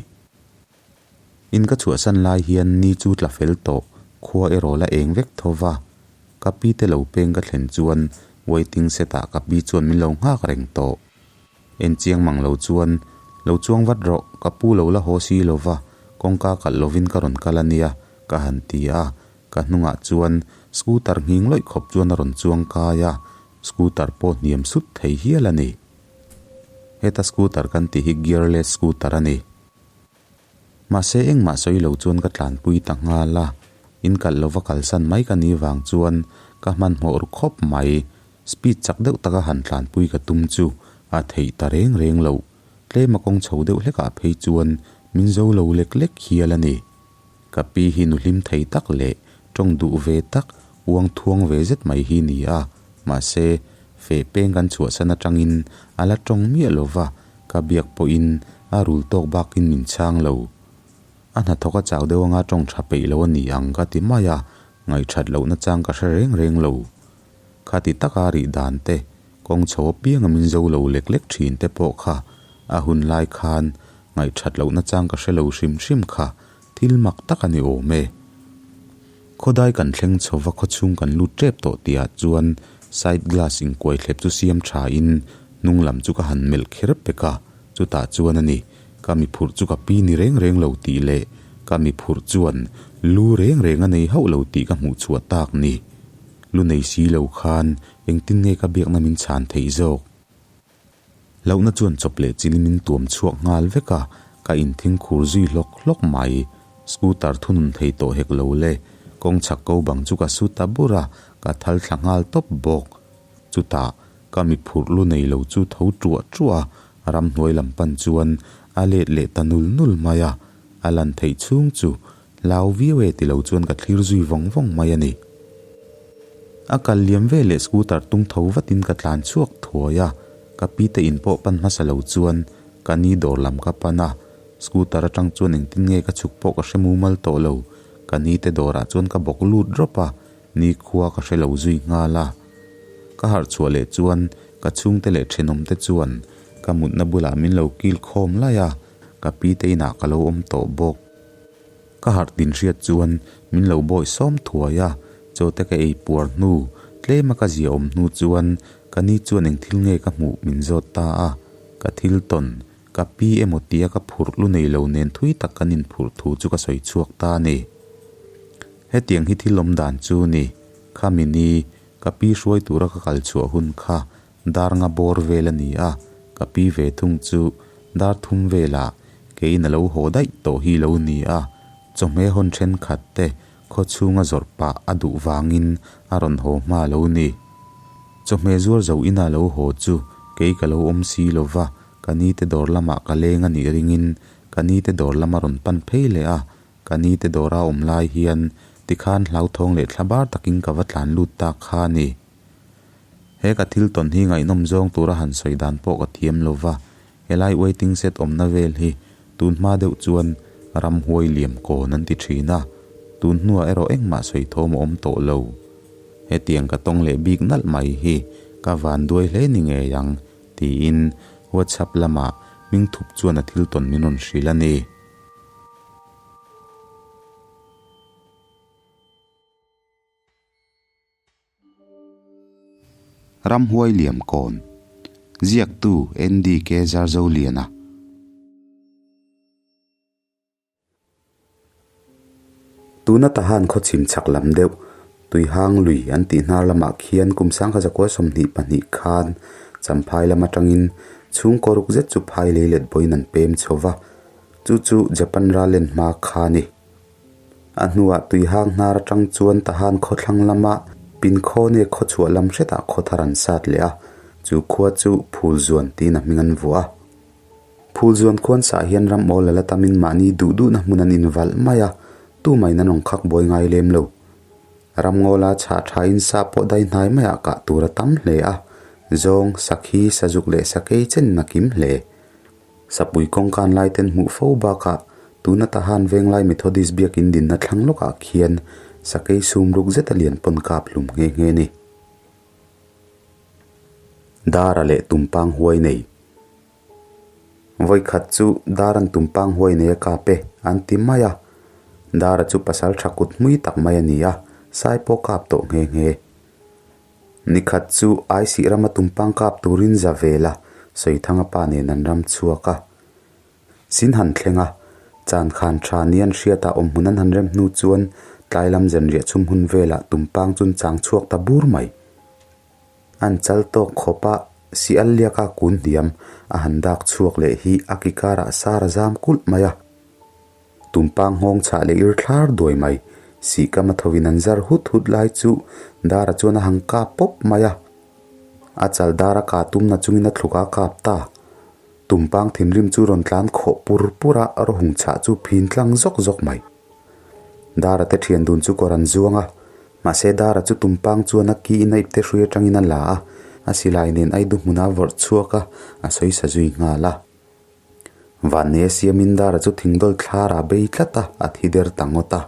In ka chhuahsan lai hian ni chu tla fel tawh, khua erawh la eng vek tho va. Ka pi te lo peng ka thlen chuan waiting shed ah ka pi chuan min lo nghak reng tawh. En chiang mang lo chuan, Lo chuang vat rawh, ka pu lo la haw si lo va, kawngka kalh lovin ka rawn kal a nia, ka han ti a. Ka hnungah chuan scooter nghing lawih khawp chuan a rawn chuang kai a, scooter pawh hniam sut thei hial a ni. Heta scooter kan tih hi gearless scooter a ni. Mahse engmah sawi lo chuan ka tlanpui ta nghal a, in kalh lova kalsan mai ka nih vang chuan ka hmanhmawh ru khawp mai. Speed chak deuh taka han tlanpui ka tum chu a theih ta reng reng loh. Tlema kawng chho deuh hlekah phei chuan min zo lo lek lek hial a ni. Ka pi hi nu hlim thei tak leh tawng duh ve tak, uang thuang ve zet mai hi ni a, mahse feh peng kan chhuahsan atangin a la tawng miah lo va, ka biak pawhin a rul tawk bakin min chhang lo. A hnathawk a chau deuh anga tawng tha peih lo a ni ang ka ti mai a, ngaihthat lohna chang ka hre reng reng lo. Khati taka rih dan te, kawng chho apianga min zo lo lek lek thin te pawh kha a hun lai khan ngaihthat lohna chang ka hre lo hrim hrim kha thil mak tak a ni awm e. Khawdai kan thleng chho va khawchhung kan lut tep tawh tihah chuan side glass inkuai thlep chu siam tha in hnung lam chu ka han melh kher pek a, chutah chuan a ni ka mi phurh chu ka pi ni reng reng lo tih leh ka mi phurh chuan lu reng reng a nei hauh lo tih ka hmuh chhuah tak ni. Lu nei si lo khan engtin nge ka biakna min chhan theih zawk? Hlauhna chuan chawp leh chil min tuam chhuak nghal vek a, ka inthing khur zui hlawk hlawk mai. Scooter thunun thei tawh hek lo le, kawng chhak ko bang chu ka su ta bur a, ka thal thla nghal tawp bawk. Chutah, ka mi phurh lu nei lo chu tho ṭuah ṭuah a, ramhnuai lam pan chuan a let leh ta nul nul mai a, a lan theih chhung chu Hlau viau e ti lo chuan ka thlir zui vawng vawng mai a ni. A kal liam ve leh scooter tung tho vatin ka tlan chhuak thuai a, ka pi te in pawh pan hmasa lo chuan ka ni dawr lam ka pan a, scooter atang chuan engtin nge ka chhuk pawh ka hre mumal tawh lo, ka ni te dawrah chuan ka bawk lut rawp a, nikhua ka hre lo zui nghal a. Ka harh chhuah leh chuan ka chhungte leh thenawmte chuan ka mutna bulah min lo kil khawm laih a, ka pi te inah ka lo awm tawh bawk. Ka harh tin hriat chuan min lo bawi sawm thuai a, chawte ka ei puar hnu, tlema ka zia awm hnu chuan ka ni chuan eng thil nge ka hmuh min zawt ta a, ka thil tawn, ka pi emaw tia ka phurh lu nei lo nen thui tak kan inphurh thu chu ka sawi chhuak ta a ni. Hetiang hi thil awm dan chu ni, khami ni, ka pi hruai tura ka kal chhuah hun kha Dar nga bawr vel a ni a, ka pi ve thung chu dar thum velah keiin a lo haw daih tawh hi lo ni a, chawhmeh hawn thenkhat te khaw chhunga zawrh pah a duh vangin a rawn haw hma lo ni. Chawhmeh zuar zo ina lo haw chu kei ka lo awm si lo va, ka ni te dawr lamah ka leng a nih ringin ka ni te dawr lama rawn pan phei leh a, ka ni te dawra awm lai hian tikhan hlauthawng leh thla bar takin ka va tlan lut tak kha a ni. He ka thil tawn hi ngaihnawm zawng tura han sawi dan pawh ka thiam lo va, helai waiting shed awmna vel hi tun hma deuh chuan ramhuai liam kawn an ti thin a, tun hnuah erawh engmah sawi thawm a awm tawh lo. Hetiang ka tawng leh bik nalh mai hi ka van duai hle ni ngei ang, tiin WhatsApp lamah hming thup chuan a thil tawn min rawn hrilh a ni. Ramhuai liam kawn. Ziaktu NDK Zarzoliana. Tuna Tahan khaw chhim chhak lam deuh, Tuihang lui an tih hnar lamah khian kum sangkha zakua 22 khan Champhai lam atangin chhungkaw ruk zet chu phai lei let bawiin an pem chho va, chu chu Japan ral len hma kha a ni. A hnuah tuihang hnar atang chuan Tahan khawthlang lama Pinkhawne khawchhuah lam hretah khaw thar an sat leh a, chu khua chu Phulzuan tiin a hming an vuah a. Phulzuan khuan sah hian ram awl la la tamin mahni duh duhna hmun an invalh mai a, tumahin an rawn khak buai ngai lem lo. Ramngawla chhah thain sa pawh dai hnai maiah kah tur a tam hle a, zawng, sakhi, sazuk leh sakei chen a kim hle. Sapui kawngkan lai ten hmuh fo bakah tuna Tahan Venglai Methodist biakin dinna thlang lawkah khian sakei sum ruk zeta lian pawn kap hlum nghe nghe a ni. Dara leh Tumpang huai nei. Vawikhat chu Daran Tumpang huai nei a kap e an ti mai a. Dara chu pasal tha kut hmui tak mai a ni a, sai pawh kap tawh nghe nghe. Nikhat chu Aisih rama tumpang kap turin za vela Sawithanga pa nen an ram chhuak a. Sin han thleng a, chan khan tha ni an hriat a awm hmun an han rem hnu chuan tlai lam zanriah chhum hun velah tumpang chun chang chhuak ta bur mai. An chal tawk khawp a, si al liaka kun hniam a han dak chhuak leh hi a ki karah sar a zam kulh mai a. Tumpang nghawng chhah leh ir thlar duai mai. Sihkam a thovin an zar hut hut lai chu Dara chuan a hang kap pawp mai a. A chal Dara ka tumna chungin a thluk a kap ta. Tumpang thinrim chu rawn tlan khawh pur pur a, rawhung chhah chu phin tlang zawk zawk mai. Dara te thian dun chu kawr an zuang a. Mahse Dara chu tumpang chuan a ki in a ipte hrui atangin a la a, a silai nen aidu hmunah a vawrh chhuak a, a sawi sa zui nghal a. Vanneia siamin Dara chu thingdawl thlar a bei tlat a, a thi der ta ngawt a.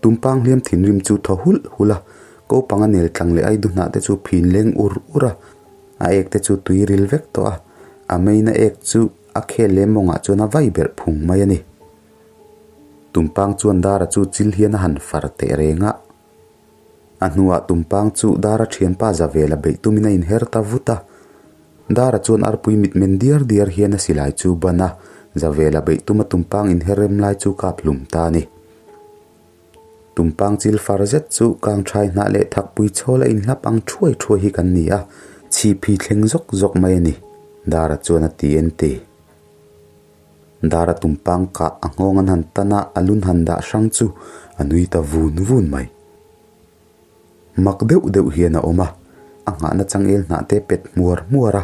Tumpang hliam thinrim chu thaw hulh hulh a, Ko panga nel tlang leh aidu hnah te chu phin leng ur ur a, a ek te chu tui ril vek tawh a, a meina ek chu a khel leh mawngah chuan a vai berh phung mai a ni. Tumpang chuan Dara chu chil hian a han far teh reng a. A hnuah Tumpang chu Dara thianpa za vela beih tumin a inher ta vut a. Dara chuan arpui mitmen diar diar hian a silai chu ban a, za vela beih tuma Tumpang inher rem lai chu kap hlum ta a ni. Tumpang chil far zet chu kang thai hnah leh thakpui chhawl a inhlap ang thuai thuai hi kan ni a, chhip hi thleng zawk zawk mai a ni, Dara chuan a ti en ti. Dara tumpang kah a nghawng an han tan a, a lun han dah hrang chu a nui ta vun vun mai. Mak deuh deuh hian a awm a, a nghahna changel hnah te pet hmuar hmuar a,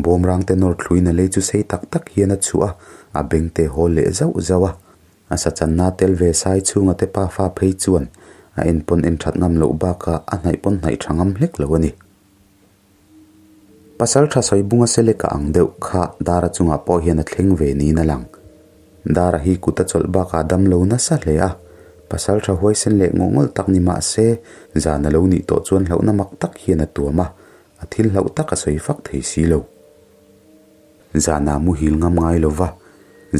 bawmrang te nawr thluin a lei chu sei tak tak hian a chhuah a, a beng te hawl leh zauh zauh a. A sachanna tel ve sai chhunga te pafa phei chuan a en pawn en that ngam loh bakah a hnaih pawn hnaih tha ngam hlek lo a ni. Pasal tha sawi bunga seleka ang deuh kha Dara chungah pawh hian a thleng ve niin a lang. Dara hi kut a chawlh bakah dam lo nasa hle a, pasal tha huaisen leh ngawh ngawlh tak ni mah se zan a lo nih tawh chuan hlauhna mak tak hian a tuam a, a thil hlauh tak a sawi fak thei si lo. Zanah muhil ngam ngai lo va,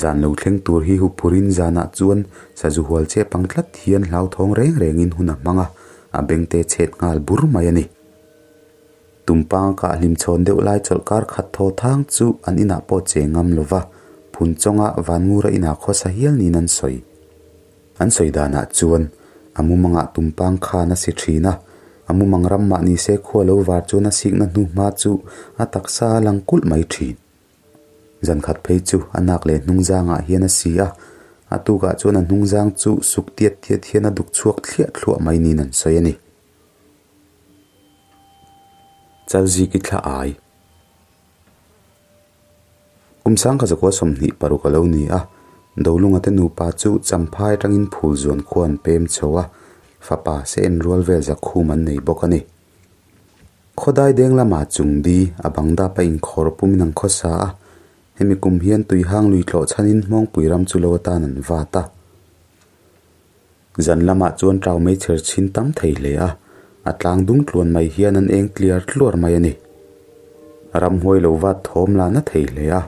zan lo thleng tur hi huphurin zanah chuan sazu hual che pang tlat hian hlauthawng reng rengin hun a hmang a, a bengte chhet nghal bur mai a ni. Tumpang kah hlim chhawn deuh lai chawlh kar khat thaw thang chu an inah pawh che ngam lo va, phun chawnga Vanngura inah khawsa hial niin an sawi. An sawi danah chuan a mumangah tumpang khan a si thin a, a mumang ram mah ni se khua lo var chuan a sikna hnu hma chu a taksa a lang kulh mai thin. Zan khat phei chu a nak leh hnungzangah hian a si a, a tukah chuan a hnungzang chu suk tiat tiat hian a duk chhuak thliah thluah mai niin an sawi a ni. Chalziki thla ai. Kum sangkha zakua 26 a lo ni a, Dolunga te nupa chu Champhai atangin phul zuan khua an pem chho a, fapa se en rual vel zakhum an nei bawk a ni. Khawdai deng lamah Chungdi a bang dap a inkhawr pumin an khawsa a, hemi kum hian tuihang lui tlawh chhanin Hmawngpui ram chu lo atan an vat a. Zan lamah chuan ṭau mei chher chhin tam thei hle a, a tlang dung tluan mai hian an eng tliar tluar mai a ni. Ramhuai lo vat thawm la na thei hle a,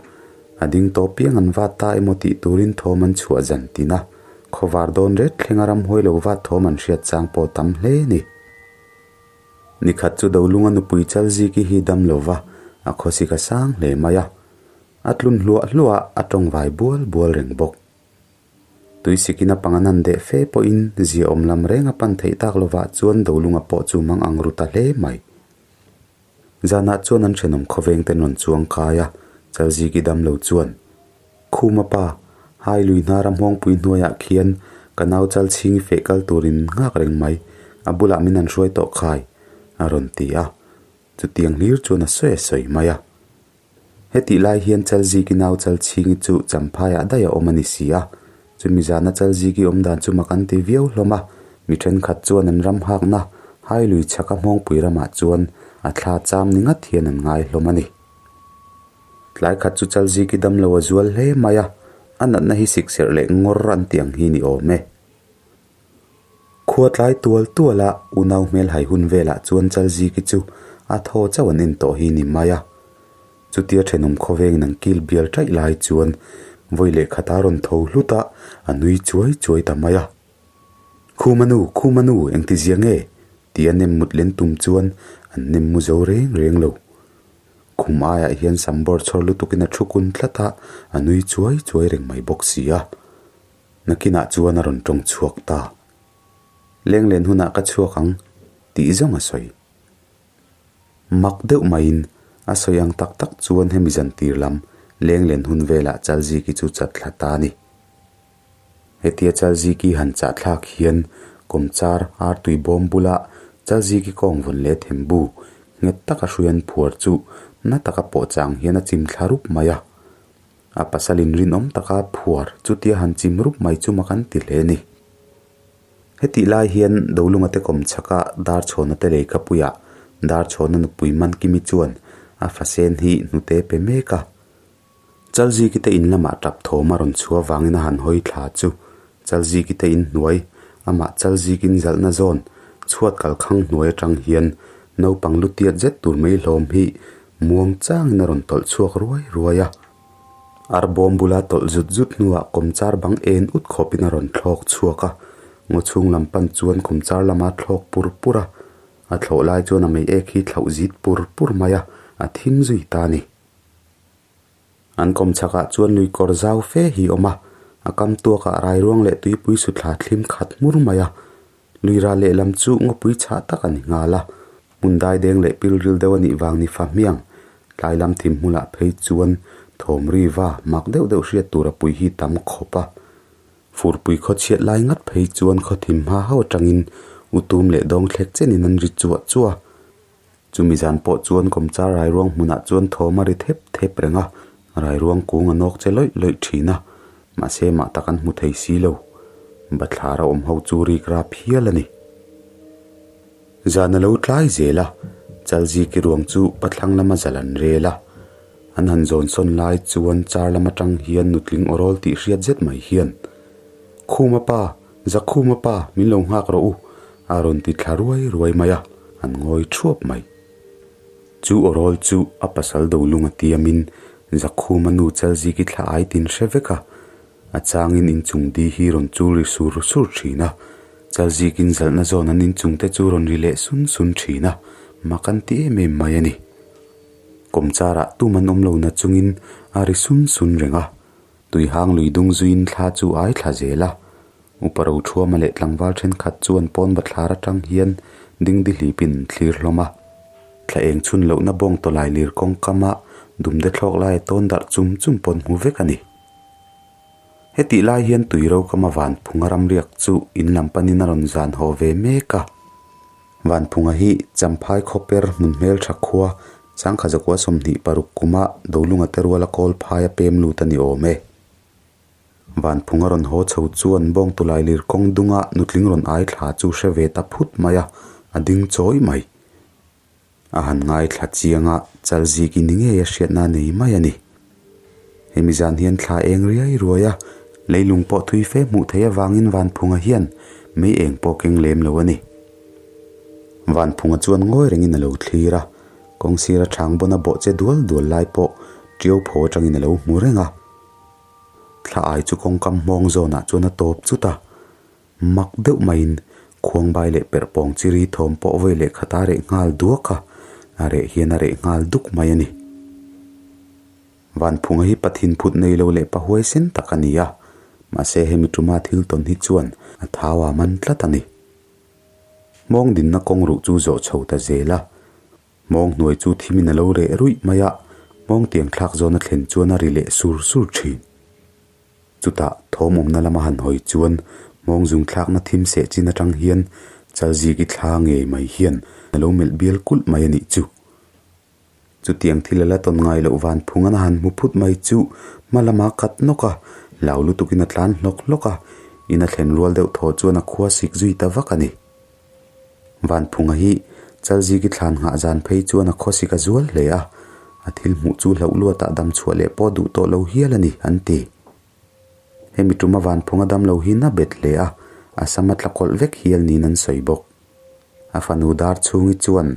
a ding tawh piang an vat ta emaw tih turin thawm an chhuah zan tin a, khawvar dawn ret thlenga ramhuai lo vat thawm an hriat chang pawh tam hle a ni. Nikhat chu Dolunga nupui Chalziki hi dam lo va, a khawsik a sang hle mai a, a tlun hluah hluah a, a tawngvai bual bual reng bawk. Tuisikin a pang an han deh fe pawhin ziaawm lam reng a pan theih tak lovah chuan Dolunga pawh chu mang ang ru ta hle mai. Zanah chuan an thenawm khawveng ten rawn chuang kai a, Chalziki dam lo chuan, Khuma pa, hai lui hnara hmawngpui hnuaiah khian ka nau Chalchhingi feh kal turin nghak reng mai, a bulah min han hruai tawh khai, a rawn ti a. Chutiang hlir chuan a sawi a sawi mai a. Hetih lai hian Chalziki nau Chalchhingi chu Champhaiah daih a awm a ni si a, chumi zana Chalziki awm dan chu mak an ti viau hlawm a, mi thenkhat chuan an ram hakna Hailui chhaka Hmawngpui ramah chuan a thla cham ni ngat hian an ngai hlawm a ni. Tlai khat chu Chalziki damlo a zual hle mai a, a natna hi sikserh leh ngawr an tih ang hi ni awm e. Khua tlai tual tual a, unau hmel hai hun velah chuan Chalziki chu a thaw chauh an en tawh hi ni mai a. Chutia thenawm khawvengin an kil bial ṭaih lai chuan vawi leh khat a rawn tho hlut a, a nui chuai chuai ta mai a. Khuma nu, Khuma nu, engtizia nge? tia nem mut len tum chuan an nem mu zo reng reng lo. Khum aiah hian sam bawr chhawr lutukin a thu kun tlat a, a nui chuai chuai reng mai bawk si a. Nakinah chuan a rawn tawng chhuak ta. Lenglen hunah ka chhuak ang tih zawng a sawi. Mak deuh maiin a sawi ang tak tak chuan hemi zan tir lam lenglen hun velah Chalziki chu chat thla ta a ni. Hetia Chalziki han chah thlak hian kawmchar artui bawm bula Chalziki kawng vawn leh thembu nghet taka hrui an phuar chu na taka pawh chang hian a chim thla rup mai a. A pasal in rinawm taka phuar chutia han chim rup mai chu mak an ti hle a ni. Hetih lai hian Dolunga te kawm chhaka Darchhawna te lei ka puiah Darchhawna nupui Mankimi chuan a fasen hi hnute pe mek a. Chalziki te in lamah tap thawm a rawn chhuah avangin a han hawi thla chu Chalziki te in hnuai amah Chalzikin zalhna zawn. Chhuat kalkhang hnuai atang hian naupang lu tiat zet tur mai hlawm hi muang changin a rawn tawlh chhuak ruai ruai a. Arbawm bula tawlh zut zut hnuah kawmchar bang en ut khawpin a rawn thlawk chhuak a, ngaw chhung lam pan chuan kawmchar lama thlawk pur pur a, a thlawh lai chuan a mei ek hi thlauh zit pur pur mai a, a thim zui ta a ni. An kawm chhakah chuan lui kawr zau fe hi a awm a, a kam tuakah rairuang leh tuipui suthla thlim khat hmur mai a, lui ral lehlam chu ngawpui chhah tak a ni nghal a, hmun daideng leh pilril deuh a nih vang ni fa hmiang, tlai lam thim hmulah phei chuan thawm ri va mak deuh deuh hriat tur a pui hi tam khawp a, furpui khaw chhiat lai ngat phei chuan khaw thim hma ho atangin utum leh dawng thlek chenin an ri chuah chuah a. Chumi zan pawh chuan kawmchar rairuang hmunah chuan thawm a ri thep thep reng a, rairuang kung a nawk che lawih lawih thin a, mahse mah tak an hmu thei si lo. Bathlar a awm ho chu rik rap hial a ni. Zan a lo tlai zel a, Chalziki ruang chu pathlang lama zal an rel a. An han zawn sawn lai chuan char lam atang hian nutling awrawl tih hriat zet mai hian, Khuma pa, Zakhuma pa, min lo nghak rawh u, a rawn ti thla ruai ruai mai a, an ngawi thuap mai. Chu awrawl chu a pasal dolung a tiamin Zakhuma nu Chalziki thla ai tin hre vek a, a changin inchung di hi rawn chul ri sur sur thin a, Chalzikin zalhna zawn an inchung te chu rawn ri leh sun sun thin a, mak an ti em em mai a ni. Kawmcharah tum an awm lo na chungin a ri sun sun reng a, Tuihang lui dung zuiin thla chu ai thla zel a, Upa Rothuama leh tlangval thenkhat chuan pawn bathlar atang hian dingdi hlipin an thlir hlawm a. Thla eng chhun lohna bawng tawlai lir kawngkama dumde thlawk laia tawn darh chum chum pawn hmu vek a ni. Hetih lai hian tui rokama Vanphunga ramriak chu in lam panin a rawn zan haw ve mek a. Vanphunga hi Champhai khawper hmun hmeltha khua Changkha zakua 26 kuma Dolunga te ruala kawl phaia pem lut a ni awm e. Vanphunga rawn haw chho chuan bawng tawlai lir kawng dunga nutling rawn ai thla chu hre ve ta phut mai a, a ding chawi mai. A han ngaithla chiang a, Chalziki ni ngei a hriatna a nei mai a ni. Hemi zan hian thla eng riai ruai a, leilung pawh thui fe hmuh theih avangin Vanphunga hian mei eng pawh keng lem lo a ni. Vanphunga chuan ngawi rengin a lo thlir a, kawngsir a chhang bawn a bawh che dual dual lai pawh ṭiau phaw atangin a lo hmu reng a. Thla ai chu kawngkam hmawng zawnah chuan a tawp chut a, mak deuh maiin khuangbai leh perhpawng chi ri thawm pawh vawi leh khat a reh nghal duak a, a reh hian a reh nghal duk mai a ni. Vanphunga hi Pathin phut nei lo leh pahuaisen tak a ni a, mahse hemi tuma thil tawn hi chuan a thau a man tlat a ni. Hmawng dinna kawng ruh chu zawh chho ta zel a, hmawng hnuai chu thimin a lo reh ruih mai a, hmawng tiang thlak zawn a thlen chuan a ri leh sur sur thin. Chutah thawm awmna lama han hawi chuan hmawng zung thlakna thim seh chin atang hian Chalziki thla ngei mai hian a lo melh bial kulh mai a nih chu. Chutiang thil a la tawn ngai loh van phung an han hmu phut mai chu hma lama kat nawk a, lau lutukin a tlan hlawk hlawk a, in a thlen rual deuh thaw chuan a khua sik zui ta vak a ni. Vanphunga hi Chalziki thlan nghah zan phei chuan a khaw sik a zual hle a, a thil hmuh chu hlauh luatah dam chhuah leh pawh duh tawh lo hial a ni, an ti. Hemi tuma Vanphunga dam lo hi na bet hle a, a sam a tla kawlh vek hial niin an sawi bawk. A fanu dar chhungi chuan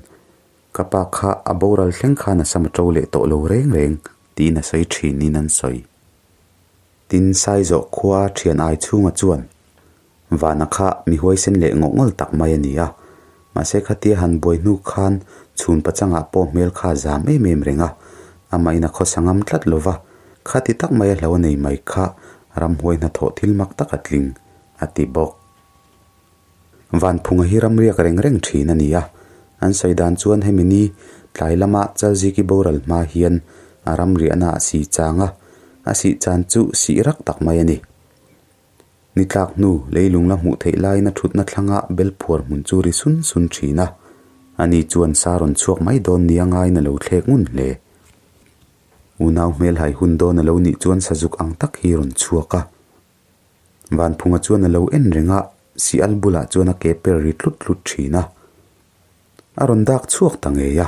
Ka pa kha a boral thleng khan a sam a to leh tawh lo reng reng tiin a sawi thin in an sawi. Tin, Saizawh khua thian ai chhunga chuan Vana kha mi huaisen leh ngawh ngawl tak mai a ni a, mahse khatia han buai hnu khan chhun pachangah pawh hmel kha a zam em em reng a, amah in a khawsa ngam tlat lo va, khati tak mai a hlo a nei mai kha ramhuai hnathawh thil mak tak a tling, a ti bawk. Vanphunga hi ramriak reng reng thin a ni a, an sawi dan chuan hemi ni tlai lama Chalziki boral hma hian a ramriahna a si chang a, a sih chan chu sih rak tak mai a ni. Ni tlak hnu leilung la hmuh theih laiin a thutna thlanga bel phuar hmun chu ri sun sun thin a, ani chuan sa rawn chhuak mai dawn nia ngaiin a lo thlek ngun hle. Unau hmelhai hun dawn a lo nih chuan sazuk ang tak hi rawn chhuak a. Vanphunga chuan a lo en reng a, Sial bulah chuan a ke per ri tlut tlut thin a. A rawn dak chhuak ta ngei a,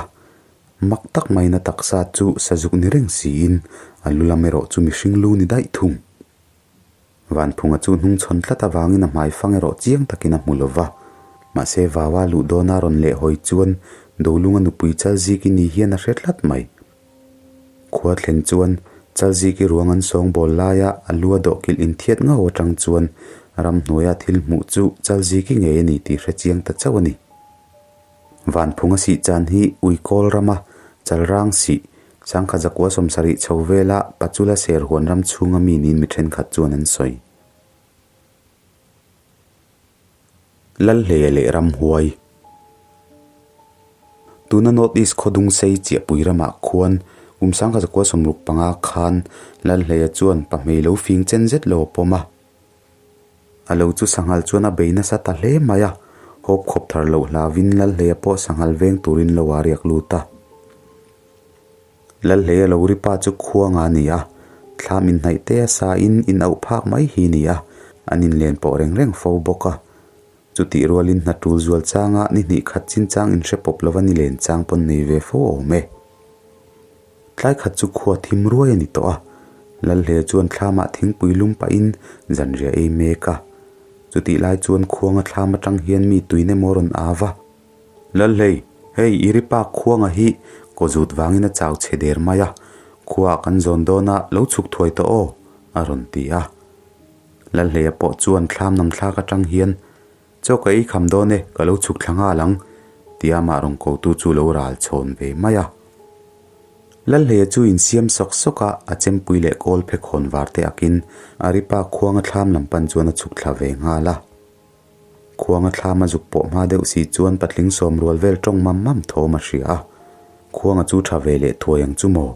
mak tak maiin a taksa chu sazuk ni reng siin a lu lam erawh chu mihring lu ni daih thung. Vanphunga chu hnungchhawn tlat avangin a hmaifang erawh chiang takin a hmu lo va. Mahse Vaua luh dawna rawn leh hawi chuan Dolunga nupui Chalziki ni hian a hre tlat mai. Khua thlen chuan Chalziki ruang an sawngbawl laia a lu a dawhkilh inthiat ngau atang chuan ramhnuaia thil hmuh chu Chalziki ngei a ni tih hre chiang ta chauh a ni. Vanphunga sih chan hi Uikawl rama Chalrang sih Sangkhat zakua sawmsarih chho vela Pachula serhuan ram chhunga mi niin mi thenkhat chuan an sawi. Lalhleia leh Ramhuai Tuna North East khawdung sei chiahpui ramah khuan kum sangkhat zakua 65 khan Lalhleia chuan pahmei lo fing chen zet lo a pawm a. A lo chu sanghal chuan a bei nasa ta hle mai a, hawp khawp thar loh hlauvin Lalhleia pawh sanghal veng turin lo a riak lut a. Lalhleia lo ri pa chu khuanga a ni a, thlam inhnaih te a sa in in auh phak mai hi ni a, an inlen pawh reng reng fo bawk a. Chutih rualin hna tul zual changa ni hnih khat chinchang inhre pawp lova ni len chang pawn nei ve fo awm e. Tlai khat chu khua thim ruai a ni tawh a, Lalhle chuan thlamah thingpui lum pahin zanriah ei mek a. Chutih lai chuan khuanga thlam atang hian mi tuin emaw rawn au va. Lalhlei, hei i ri pa khuanga hi kaw zut vangin a chau chhe der mai a, khuaah kan zawn dawn a, lo chhuk thuai tawh aw, a rawn ti a. Lalhleia pawh chuan thlam nam thlak atang hian, Chaw ka ei kham dawn e, ka lo chhuk thla nghal ang, tia amah rawn kotu chu lo ral chhawn ve mai a. Lalhleia chu insiam sawk sawk a, a chempui leh kawl phe khawn var te akin a ripa khuanga thlam lam pan chuan a chhuk thla ve nghal a. Khuanga thlam a zuk pawh hma deuh si chuan patling sawm rual vel tawng mam mam thawm a hria a. Khuanga chu tha ve leh thuai ang chu maw?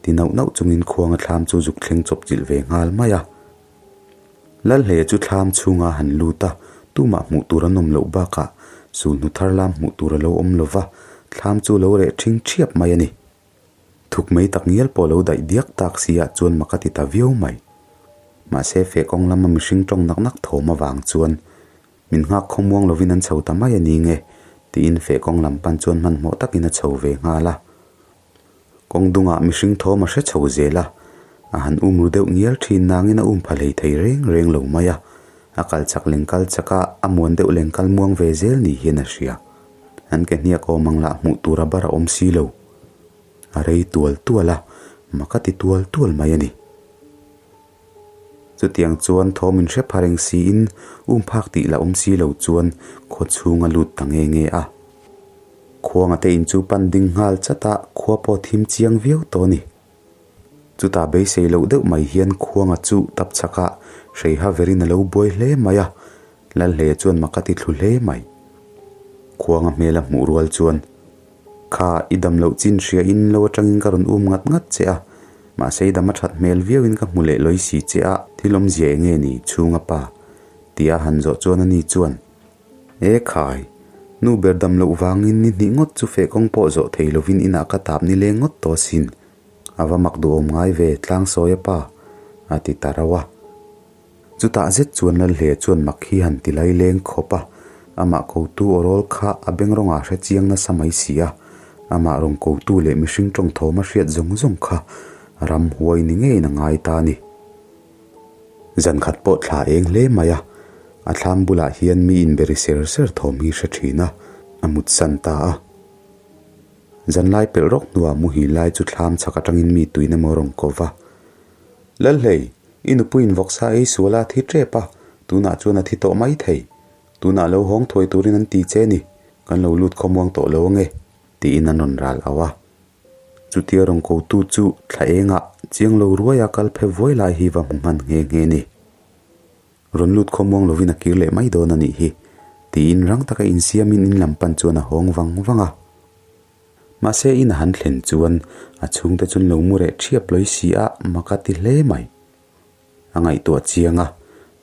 Ti nauh nauh chungin khuanga thlam chu zuk thleng chawp chilh ve nghal mai a. Lalhleia chu thlam chhunga han lut a, tumah hmuh tur an awm loh bakah sulhnu thar lam hmuh tur a lo awm lo va, thlam chu lo reh ṭhing ṭhiap mai a ni. Thuk mai tak ngial pawh lo daih diak tak si ah chuan mak a ti ta viau mai. Mahse feh kawng lama mihring tawng nak nak thawm avang chuan min nghak khawmuang lovin an chho ta mai a ni nge tiin feh kawng lam pan chuan hmanhmawh takin a chho ve nghal a. Kawng dungah mihring thawm a hre chho zel a, a han um ru deuh ngial thin nangin a um pha hlei thei reng reng lo mai a, a kal chak leng kal chak a, a muan deuh leng kal muang ve zel ni hian a hria. An ke hniak awm ang lah hmuh tur a bar a awm si lo. A rei tual tual a, mak a ti tual tual mai a ni. Chutiang chuan thawm in hre pha reng siin um phak tih la awm si lo chuan khaw chhung a lut ta nge nge a. Khuanga te in chu pan ding nghal chat a, khua pawh thim chiang viau tawh a ni. Chutah beisei loh deuh mai hian khuanga chu tap chak a, hreiha verin a lo buai hle mai a, Lalhleia chuan mak a ti thlu hle mai. Khuanga hmel a hmuh rual chuan, Kha, i dam loh chin hria in lo atangin ka rawn um ngat ngat che a, mahse i dam a that hmel viau in ka hmu leh lawi si che a, thil awmzia eng nge ni chhunga pa? Tia han zawh chuan ani chuan, E khai, nu ber dam loh vangin ni hnih ngawt chu feh kawng pawh zawh thei lovin inah ka tap ni leng ngawt tawh asin, a va mak duhawm ngai ve tlangsawia pa, a ti ta rauh a. Chutah zet chuan Lalhle chuan mak hi han ti lai leng khawp a, amah kotu aw rawl kha a beng rawngah hre chiang nasa mai si a, amah rawn kotu leh mihring tawng thawm a hriat zawng zawng kha ramhuai ni ngeiin a ngai ta a ni. Zan khat pawh thla eng hle mai a, a thlam bulah hian mi inberi ser ser thawm hi hre thin a, a mutsan ta a. Zanlai pelh rawk hnuah muhil lai chu thlam chhak atangin mi tuin emaw rawn ko va. Lalhlei, i nupuiin vawksa ei sual a thi tep a, tunah chuan a thi tawh mai thei. Tunah lo hawng thuai turin an ti che ni, kan lo lut khawmuang tawh lo ange, tiin an rawn ral auh a. Chutia rawn kotu chu thla engah chiang lo ruaia kal phe vuai lai hi va hmu hman nghe nghe ni. Rawn lut khawmuang lovin a kir leh mai dawn a nih hi, tiin rang taka insiamin in lam pan chuan a hawng vang vang a. Mahse in a han thlen chuan a chhungte chuan lo mu reh ṭhiap lawi si a, mak a ti hle mai. A ngaihtuah chiang a,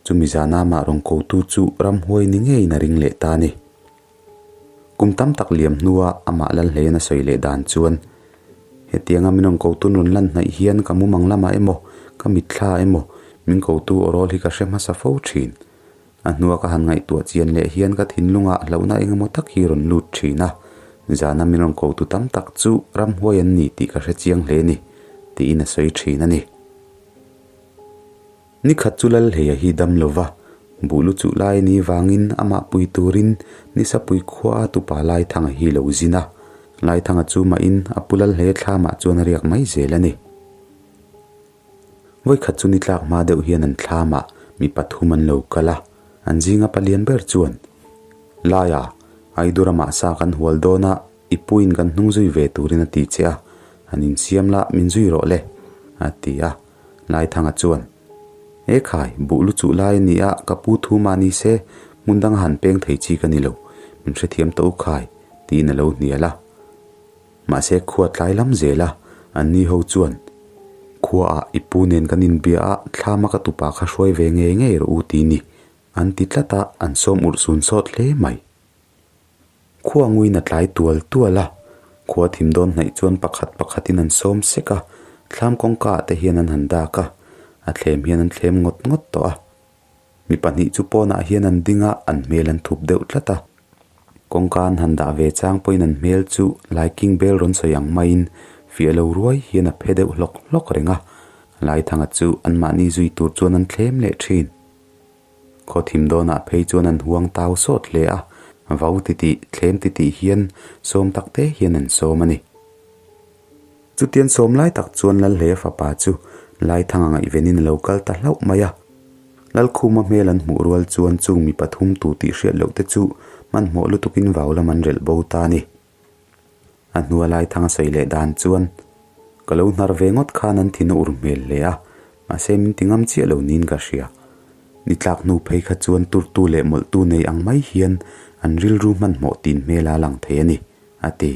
chumi zana amah rawn kotu chu ramhuai ni ngeiin a ring leh ta a ni. Kum tam tak liam hnua amah Lalhleian a sawi leh dan chuan, Hetianga min rawn kotun rawn lan hnaih hian ka mumang lamah emaw, ka mitthla emaw, min kotu aw rawl hi ka hre hmasa fo ṭhin. A hnua ka han ngaihtuah chian leh hian ka thinlungah hlauhna eng emaw tak hi rawn lut thin a, zana min rawn kotu tam tak chu ramhuai an ni tih ka hre chiang hle ni, tiin a sawi thin a ni. Ni khat chu Lalhleia hi dam lo va, Buh lu chuh lai ni vangin amah pui turin Nisapui khua tupa Laithanga hi lo zin a. Laithanga chu mahin a pu lal hle thlamah chuan a riak mai zel a ni. Vawikhat chu ni tlak hma deuh hian an thlamah mi pathum an lo kal a, an zinga palian ber chuan, Laia, Aidu ramah sa kan hual dawn a, i puiin kan hnung zui ve turin a ti che a, han insiam la min zui rawh le, a ti a. Laithanga chuan, E khai, buh lu chuh lai a ni a, ka pu thu mah ni se, hmun danga han peng thei chi ka ni lo, min hrethiam tawh u khai, tiin a lo hnial a. Mahse khua tlai lam zel a, anni ho chuan, Khuaah i pu nen kan inbia a, thlama ka tupa kha hruai ve ngei ngei rawh u ti ni, an ti tlat a, an sawm urh sun sawt hle mai. Khua nguiin a tlai tual tual a, khua thim dawn hnaih chuan pakhat pakhatin an sawm sek a, thlam kawngka ah te hian an han dak a, a thlem hian an thlem ngawt ngawt tawh a. Mi pahnih chu pawnah hian an ding a, an hmel an thup deuh tlat a. Kawngka an han dah ve chang pawhin an hmel chu laiking bel rawn sawi ang maiin fiah lo ruai hian a phe deuh hlawk hlawk reng a, Laithanga chu anmahni zui tur chuan an thlem leh thin. Khaw thim dawnah phei chuan an huang tau sawt hle a, vau titih, thlem titih hian sawm tak te hian an sawm a ni. Chutian sawm lai tak chuan Lalhleia fapa chu Laithanga ngaihvenin a lo kal ta hlauh mai a. Lalkhuma hmel an hmuh rual chuan chung mi pathum tu tih hriat loh te chu hmanhmawh lutukin vau lam an relh bo ta a ni. A hnua Laithanga sawi leh dan chuan, Ka lo hnar ve ngawt khan an thin a ur hmel hle a, mahse min ti ngam chiah lo niin ka hria. Ni tlak hnu phei kha chuan turtu leh mawlhtu nei ang mai hian an rilru hmanhmawh tin hmel a lang thei a ni, a ti.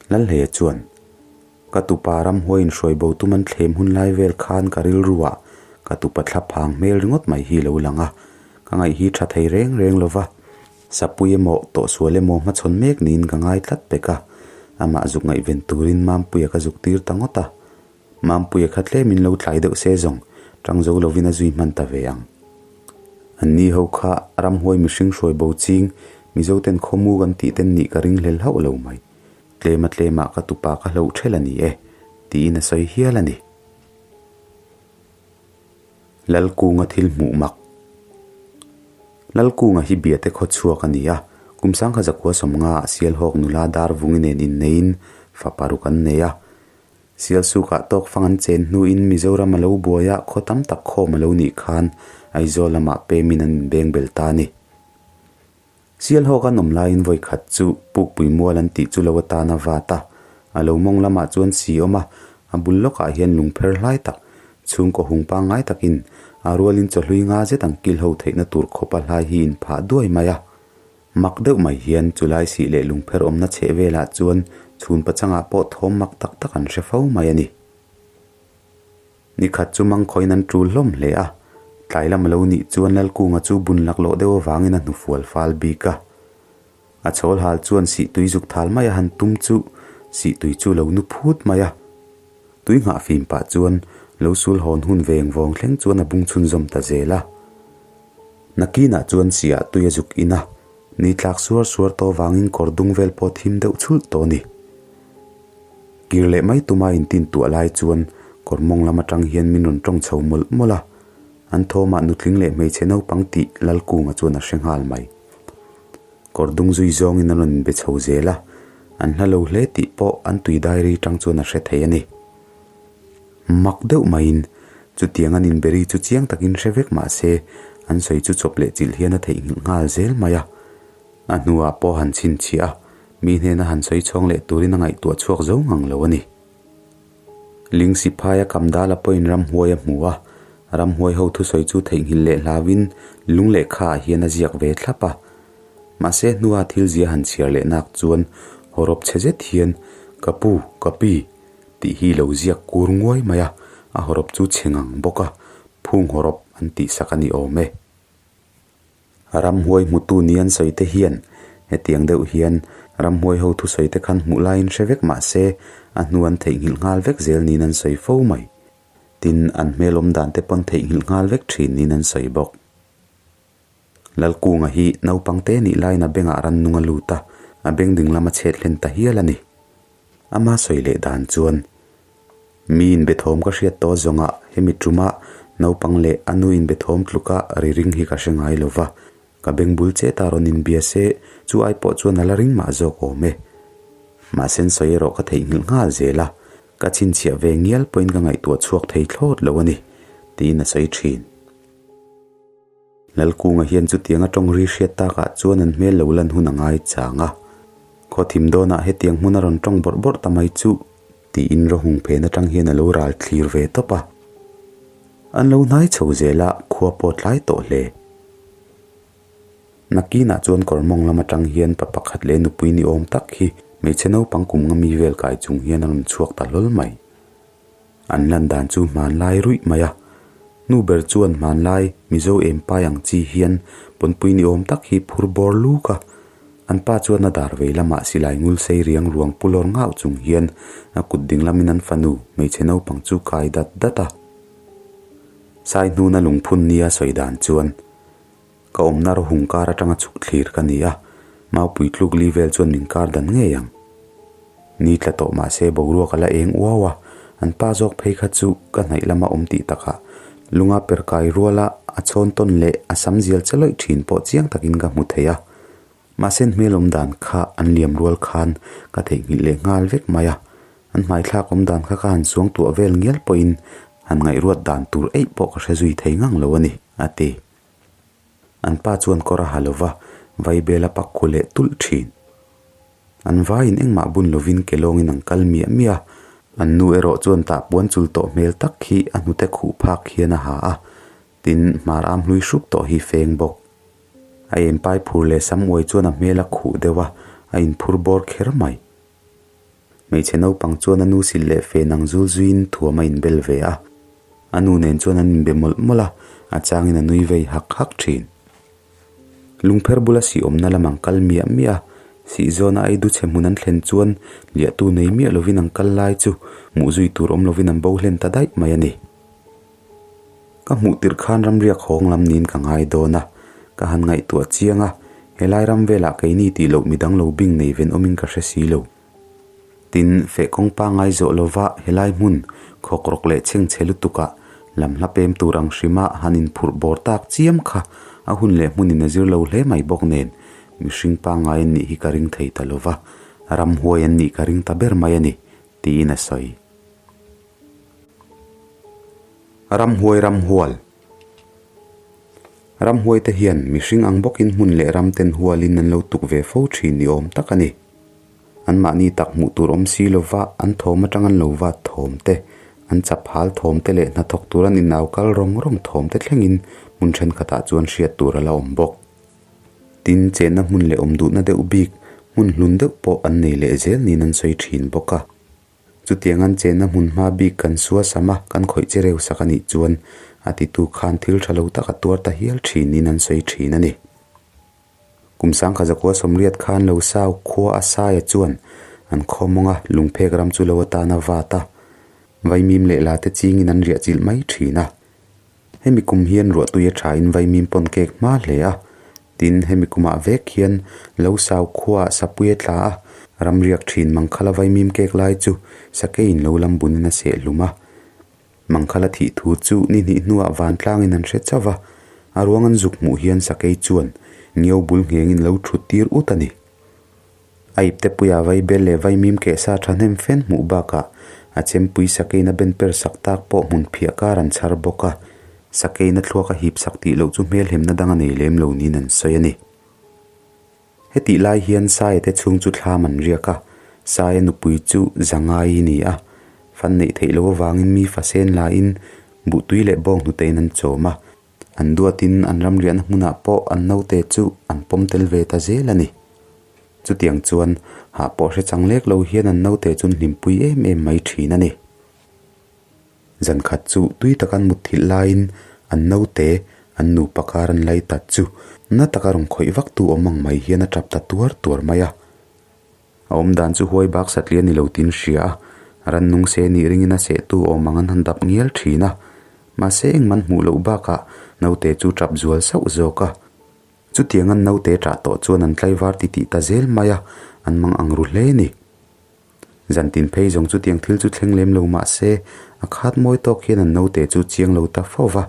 Lalhleia chuan, Ka tupa ramhuai inhruai bo tum an thlem hun lai vel khan ka rilru ah ka tupa thla phang hmel ringawt mai hi lo lang a, ka ngaih hi tha thei reng reng lo va, sapui emaw tawhsual emaw hmachhawn mek niin ka ngai tlat pek a, amah zuk ngaihven turin Mampuia ka zuk tir ta ngawt a, Mampuia kha tlemin lo tlai deuh se zawng tang zo lovin a zui hman ta ve ang. An ni ho kha ramhuai mihring hruai bo ching Mizoten khawmu kan tih ten nih ka ring hlel hauh lo mai. Tlema tlemah ka tupa ka hloh ṭhel a ni e, tiin a sawi hial a ni. Lalkunga thil hmuh mak. Lalkunga hi Biate khaw chhuak a ni a, kum sangkha zakua sawmnga ah Sialhawk nula dar vungi nen inneiin fa paruk an nei a. Sialsukah tawk fang an chen hnuin Mizoram a lo buai a, khaw tam tak khawm a lo nih khan Aizawl lamah pemin an inbeng bel ta a ni. Sialhawk an awm laiin vawi khat chu Pukpui mual an tih chu lo atan a vat a, a lo mawng lamah chuan si awm a, a bul lawkah hian lungpher hlai tak, chhungkaw hung pangngai takin a rualin chawhlui nga zet ang kil ho theihna tur khawpa hlai hi inphah duai mai a. Mak deuh mai hian chulai sih leh lungpher awmna chheh velah chuan chhun pachangah pawh thawm mak tak tak an hre fo mai a ni. Nikhat chu mangkhawiin an tul hlawm hle a, tlai lam a lo nih chuan Lalkunga chu bun laklawh deuh avangin a hnufual fal bik a. A chhawl hal chuan sihtui zuk thal mai a han tum chu sihtui chu lo nu phut mai a. Tui nghah fim pah chuan lo sul hawn hun veng vawng thleng chuan a bung chhunzawm ta zel a. Nakinah chuan siah tui a zuk in a, ni tlak suar suar tawh vangin kawr dung vel pawh thim deuh chhulh tawh a ni. Kir leh mai tuma intin tuah lai chuan kawr mawng lam atang hian min rawn tawng chho mawlh mawlh a, an thawmah nutling leh hmeichhe naupang tih Lalkunga chuan a hre nghal mai. Kawr dung zui zawngin an rawn inbe chho zel a, an hla lo hle tih pawh an tui diary tang chuan a hre thei a ni. Mak deuh maiin chutiang an inberi chu chiang takin hre vek mah se an sawi chu chawp leh chilh hian a theihnghilh nghal zel mai a. A hnuah pawh han chhinchhiah a, mi hnena han sawi chhawng leh turin a ngaihtuah chhuak zo ngang lo a ni. Ling Siphaia Kamdala pawhin ramhuai a hmu a, ramhuai ho thusawi chu theihnghilh leh hlauin lung lehkhaah hian a ziak ve thlap a. Mahse hnua thil zia han chhiar leh nak chuan hawrawp chhe zet hian, Ka pu, ka pi, tih hi lo ziak kur nguai mai a, a hawrawp chu chhe ngang bawk a, phung hawrawp an tihsak a ni awm e. Ramhuai hmutu ni an sawi te hian hetiang deuh hian ramhuai ho thusawi te khan hmuh laiin hre vek mah se a hnu an theihnghilh nghal vek zel niin an sawi fo mai. Tin, an hmel awm dan te pawn theihnghilh nghal vek thin niin an sawi bawk. Lalkunga hi naupang te nih laiin a bengah rannung a lut a, a beng ding lam a chhet hlen ta hial a ni. Ama sawi leh dan chuan, Mi inbethawm ka hriat tawh zawngah hemi tumah Naupang leh a nu inbe thawm tluka ri ring hi ka hre ngai lo va, ka beng bul chet a rawn inbia se chu ai pawh chuan a la ring mah zawk awm e. Mahse an sawi erawh ka theihnghilh nghal zel a, ka chhinchhiah ve ngial pawhin ka ngaihtuah chhuak thei thlawt lo a ni, tiin a sawi thin. Lalkunga hian chutiang a tawng ri hriat takah chuan an hmel lo lan hun a ngai chang a. Khaw thim dawnah hetiang hmun a rawn tawng bawrh bawrh ta mai chu tiin rawhung phen atang hian a lo ral thlir ve tawp a. An lo hnai chho zel a, khua pawh tlai tawh hle. Nakinah chuan kawr mawng lam atang hian pa pakhat leh nupui ni awm tak hi hmeichhe naupang kum nga mi vel kai chung hian a rawn chhuak ta hlawl mai. An lan dan chu hmanlai ruih mai a, nu ber chuan hmanlai Mizo em pai ang chi hian pawnpui ni awm tak hi phur bawr luk a, an pa chuan a dar vei lamah silai ngul sei riang ruang pu lawr ngauh chung hian a kut ding lamin an fanu hmeichhe naupang chu kai dat dat a. Sai hnuna lungphun nia sawi dan chuan Ka awmna rawhung kar atanga chhuk thlir ka ni a, maupui tluk li vel chuan min kar dan ngei ang. Ni tla tawh mahse boruak a la eng uau a, an pa zawk phei kha chu ka hnaih lama awm tih takah lunga per kai ruala a chhawn tawn leh a sam zial che lawih thin pawh chiang takin ka hmu thei a. Mahse an hmel awm dan kha an liam rual khan ka theihnghilh leh nghal vek mai a, an hmaithlak awm dan kha ka han suang tuah vel ngial pawhin han ngaihruat dan tur eih pawh ka hre zui thei ngang lo a ni, a ti. An pa chuan kawr a ha lo va, vaibel a pak khu leh tulh thin. An vaiin engmah bun lovin ke lawngin an kal miah miah a, an nu erawh chuan tah puan chul tawh hmel tak hi a hnute khuh phak hian a ha a, tin hmar am hlui hrup tawh hi feng bawk. A empai phur leh sam uai chuan a hmel a khuh deuh a, a inphur bawr kher mai. Hmeichhe naupang chuan a nu sil leh fe nang zul zuiin thuam a inbel ve a. A nu nen chuan an inbe mawlh mawlh a, a changin a nui vei hak hak thin. Lungpher bula sih awmna lam an kal miah miah a, sih zawna ei du chhe hmun an thlen chuan liahtu nei miah lovin an kal lai chu hmuh zui tur awm lovin an bo hlen ta daih mai a ni. Ka hmuh tirh khan ramriak hawng lam niin ka ngai dawn a, ka han ngaihtuah chiang a, helai ram velah keini tih loh midang lo bing nei ven awmin ka hre si lo. Tin, feh kawng pangngai zawh lova helai hmun khawkrawk leh chhengchhe lutukah lam hla pem tur ang hrima han inphurh bawr tak chiam kha a hun leh hmunin a zir lo hle mai bawk nen mihring pangngai an nih hi ka ring thei ta lova, ramhuai an nih ka ring ta ber mai a ni, tiin a sawi. Ramhuai Ramhual Ramhuai te hian mihring ang bawkin hmun leh ram ten hualin an lo tuk ve fo thin ni awm tak a ni. Anmahni tak hmuh tur awm si lova an thawm atang an lo vat thawm te, an chap hal thawm te leh hnathawk tur an inau kal rawng rawng thawm te thlengin hmun thenkhatah chuan hriat tur a la awm bawk. Tin, chenna hmun leh awm duhna deuh bik, hmun hlun deuh pawh an nei leh zel niin an sawi thin bawk a. Chutiang an chenna hmun hma bik kan sua sam a, kan khawih che reu sak a nih chuan a titu khan thil tha lo tak a tuar ta hial thinin an sawi thin a ni. Kum sangkha zakua sawmriat khan lo sau khua a saia chuan an khaw mawng a, lungphek ram chu lo atan a vat a, vaimim leh la te chingin an riah chilh mai thin a. Hemi kum hian ruahtui a thain vaimim pawn kek hma hle a, tin hemi kumah vek hian lo sau khuaah sapui a tla a, ramriak thin Mangkhala vaimim kek lai chu sakeiin lo lam bunin a seh hlum a. Mangkhala thih thu chu ni hnih hnuah vantlangin an hre chauh va, a ruang an zuk hmuh hian sakei chuan ngiau bul nghengin lo thut tir ut a ni. A iptepuia vaibel leh vaimim kehsa thahnem fen hmuh bakah a chempui sakeina ben per sak tak pawh hmun phiah kar an chhar bawk a, sakeina thluak a hip sak tih loh chu hmelhemna dang a nei lem lo niin an sawi a ni. Hetih lai hian Saia te chhung chu thlam an riak a, Saia nupui chu Zangai ni a, fan neih theih loh avangin mi fasen lain buhtui leh bawng hnutein an chawm a, An duatin an ramriahna hmunah pawh an naute chu an pawm tel ve ta zel a ni. Chutiang chuan hah pawh hre chang lek lo hian an naute chu an hlimpui em em mai thin a ni. Zan khat chu tui taka an mutthilh laiin an naute an nupa kar an lai tat chu na taka rawn khawih vak tu awm ang mai hian a tap ta tuar tuar mai a. A awm dan chu huai bak satliah ni lo tin hria a, rannung se nih ringin a sehtu awm ang an han dap ngial thin a. Mahse engman hmuh loh bakah naute chu tap zual sauh zawk a. Chutiang an naute tah tawh chuan an tlaivar ti tih ta zel mai a, an mang ang ru hle ni. Zantin phei zawng chutiang thil chu thleng lem lo mah se, a khat mawi tawk hian an naute chu chiang lo ta fo va.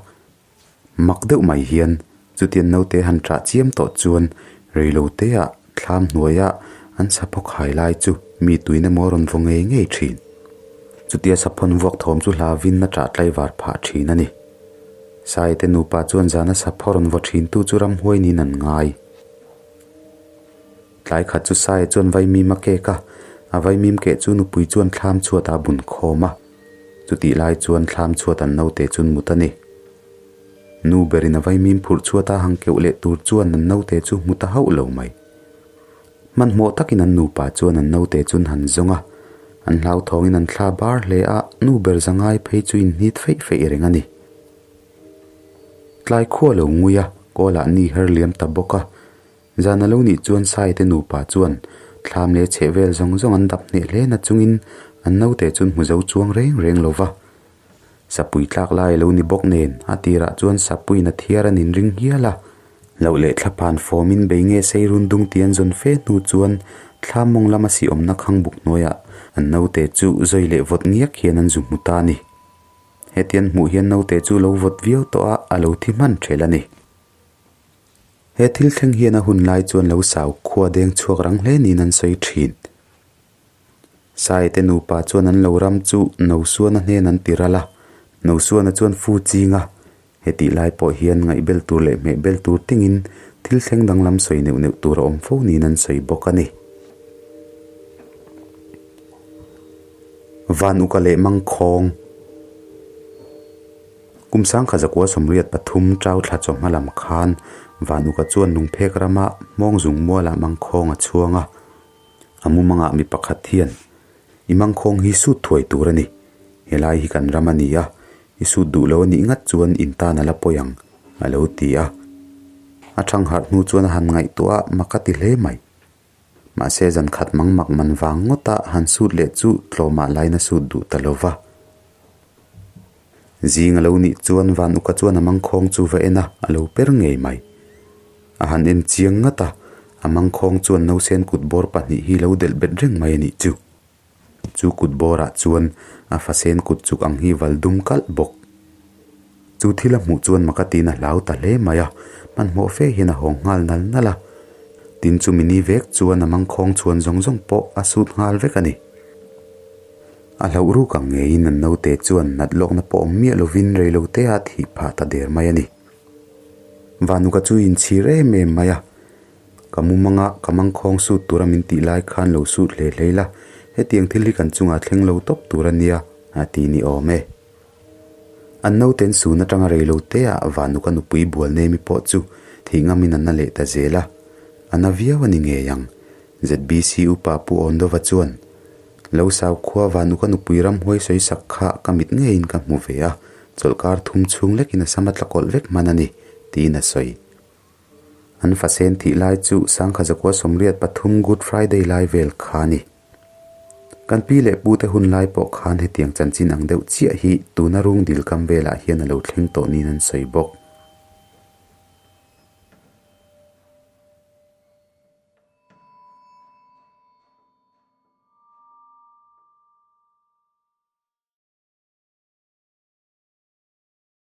Mak deuh mai hian chutiang naute han ṭah chiam tawh chuan reiloteah thlam hnuaia an saphaw khai lai chu mi tuin emaw a rawn vaw ngei ngei ṭhin. Chutia saphawn vuak thawm chu hlavin a ṭah tlaivar phah ṭhin a ni. Saite nupa chuan zana saphaw rawn vaw ṭhintu chu ramhuai niin an ngai. Tlai khat chu Saia chuan vaimim a kek a, a vaimim keh chu nupui chuan thlam chhuat ah bun khawm a. Chutih lai chuan thlam chhuat an naute chuan mut a ni. Nu berin a vaimim phurh chhuat a hang keuh leh tur chuan an naute chu hmu ta hauh lo mai. Hmanhmawh takin an nupa chuan an naute chuan han zawng a, an hlauthawngin an thla bar hle a, nu ber zangai phei chu inhnit feih feih reng a ni. Tlai khua lo ngui a, kawl ah ni her liam ta bawk a. Zan a lo nih chuan Saite nupa chuan thlam leh chheh vel zawng zawng an dap hneh hle na chungin an naute chuan hmu zo chuang reng reng lo va. Sapui tlak lai a lo ni bawk nen a tirah chuan Sapuiin a thiar an inring hial a. Loh leh thlaphan fawmin bei nge sei run dung tih an zawn fe hnu chuan thlam mawng lama si awmna khang buk hnuaiah an naute chu zawi leh vawt ngiak hian an zu hmu ta a ni. Hetiang hmuh hian naute chu lo vawt viau tawh a, a lo thi hman ṭhel a ni. He thil thleng hian a hun lai chuan lo sau khua deng chhuak rang hle niin an sawi thin. Saite nupa chuan an lo ram chu Nosuana hnen an ti ral a, Nosuana chuan fu ching a, hetih lai pawh hian ngaihbel tur leh hmehbel tur tingin thil thleng danglam sawi neuh neuh tur a awm fo niin an sawi bawk a ni. Van uka leh mangkhawng. Kum sangkha zakua 83 chau thla chawhma lam khan Vanuka chuan lungphek rama hmawng zung mualah mangkhawng a chhuang a. A mumangah mi pakhat hian, I mangkhawng hi sut thuai tur a ni. Helai hi kan ram a ni a, i sut duh lo a nih ngat chuan in tan a la pawi ang, a lo ti a. A thangharh hnu chuan a han ngaihtuah a, mak a ti hle mai. Mahse zan khat mang mak man vang ngawta han sut leh chu tlawmah lain a sut duh ta lo va. Zing a lo nih chuan van uka chuan a mangkhawng chu va en a, a lo per ngei mai. A han en chiang ngat a, a mangkhawng chuan nausen kut bawr pahnih hi lo delh bet reng mai a nih chu. Chu kut bawrah chuan a fasen kut chuk ang hi val dum kalh bawk. Chu thil a hmuh chuan mak a tiin a hlau ta hle mai a, hmanhmawh fe hian a hawng nghal nal nal a. Tin chumi ni vek chuan a mangkhawng chhuan zawng zawng pawh a sut nghal vek a ni. A hlauh ruk ang ngeiin an naute chuan nat lawkna pawh awm miah lovin reilote ah thih phah ta der mai a ni. Vanuka chu inchhir em em mai a, Ka mumanga ka mangkhawng sut tura min tih lai khan lo sut hle hlei la, hetiang thil hi kan chungah thleng lo tawp tur a nia, a ti ni awm e. An nauten sun atanga reilote ah Vanuka nupui bual nemi pawh chu thih ngamin an na leh ta zel a, a na viau a ni ngei ang. ZBC upa Pu Awndova chuan, Lo sau khua Vanuka nupui ramhuai sawi sak kha ka mit ngeiin ka hmu ve a, chawlhkar thum chhung lekin a sam a tla kawlh vek hman a ni, tiin a sawi. An fasen thih lai chu sangkha zakua 83 Good Friday lai vel kha a ni. Kan pi leh pute hun lai pawh khan hetiang chanchin ang deuh chiah hi tuna rung dil kam velah hian a lo thleng tawh niin an sawi bawk.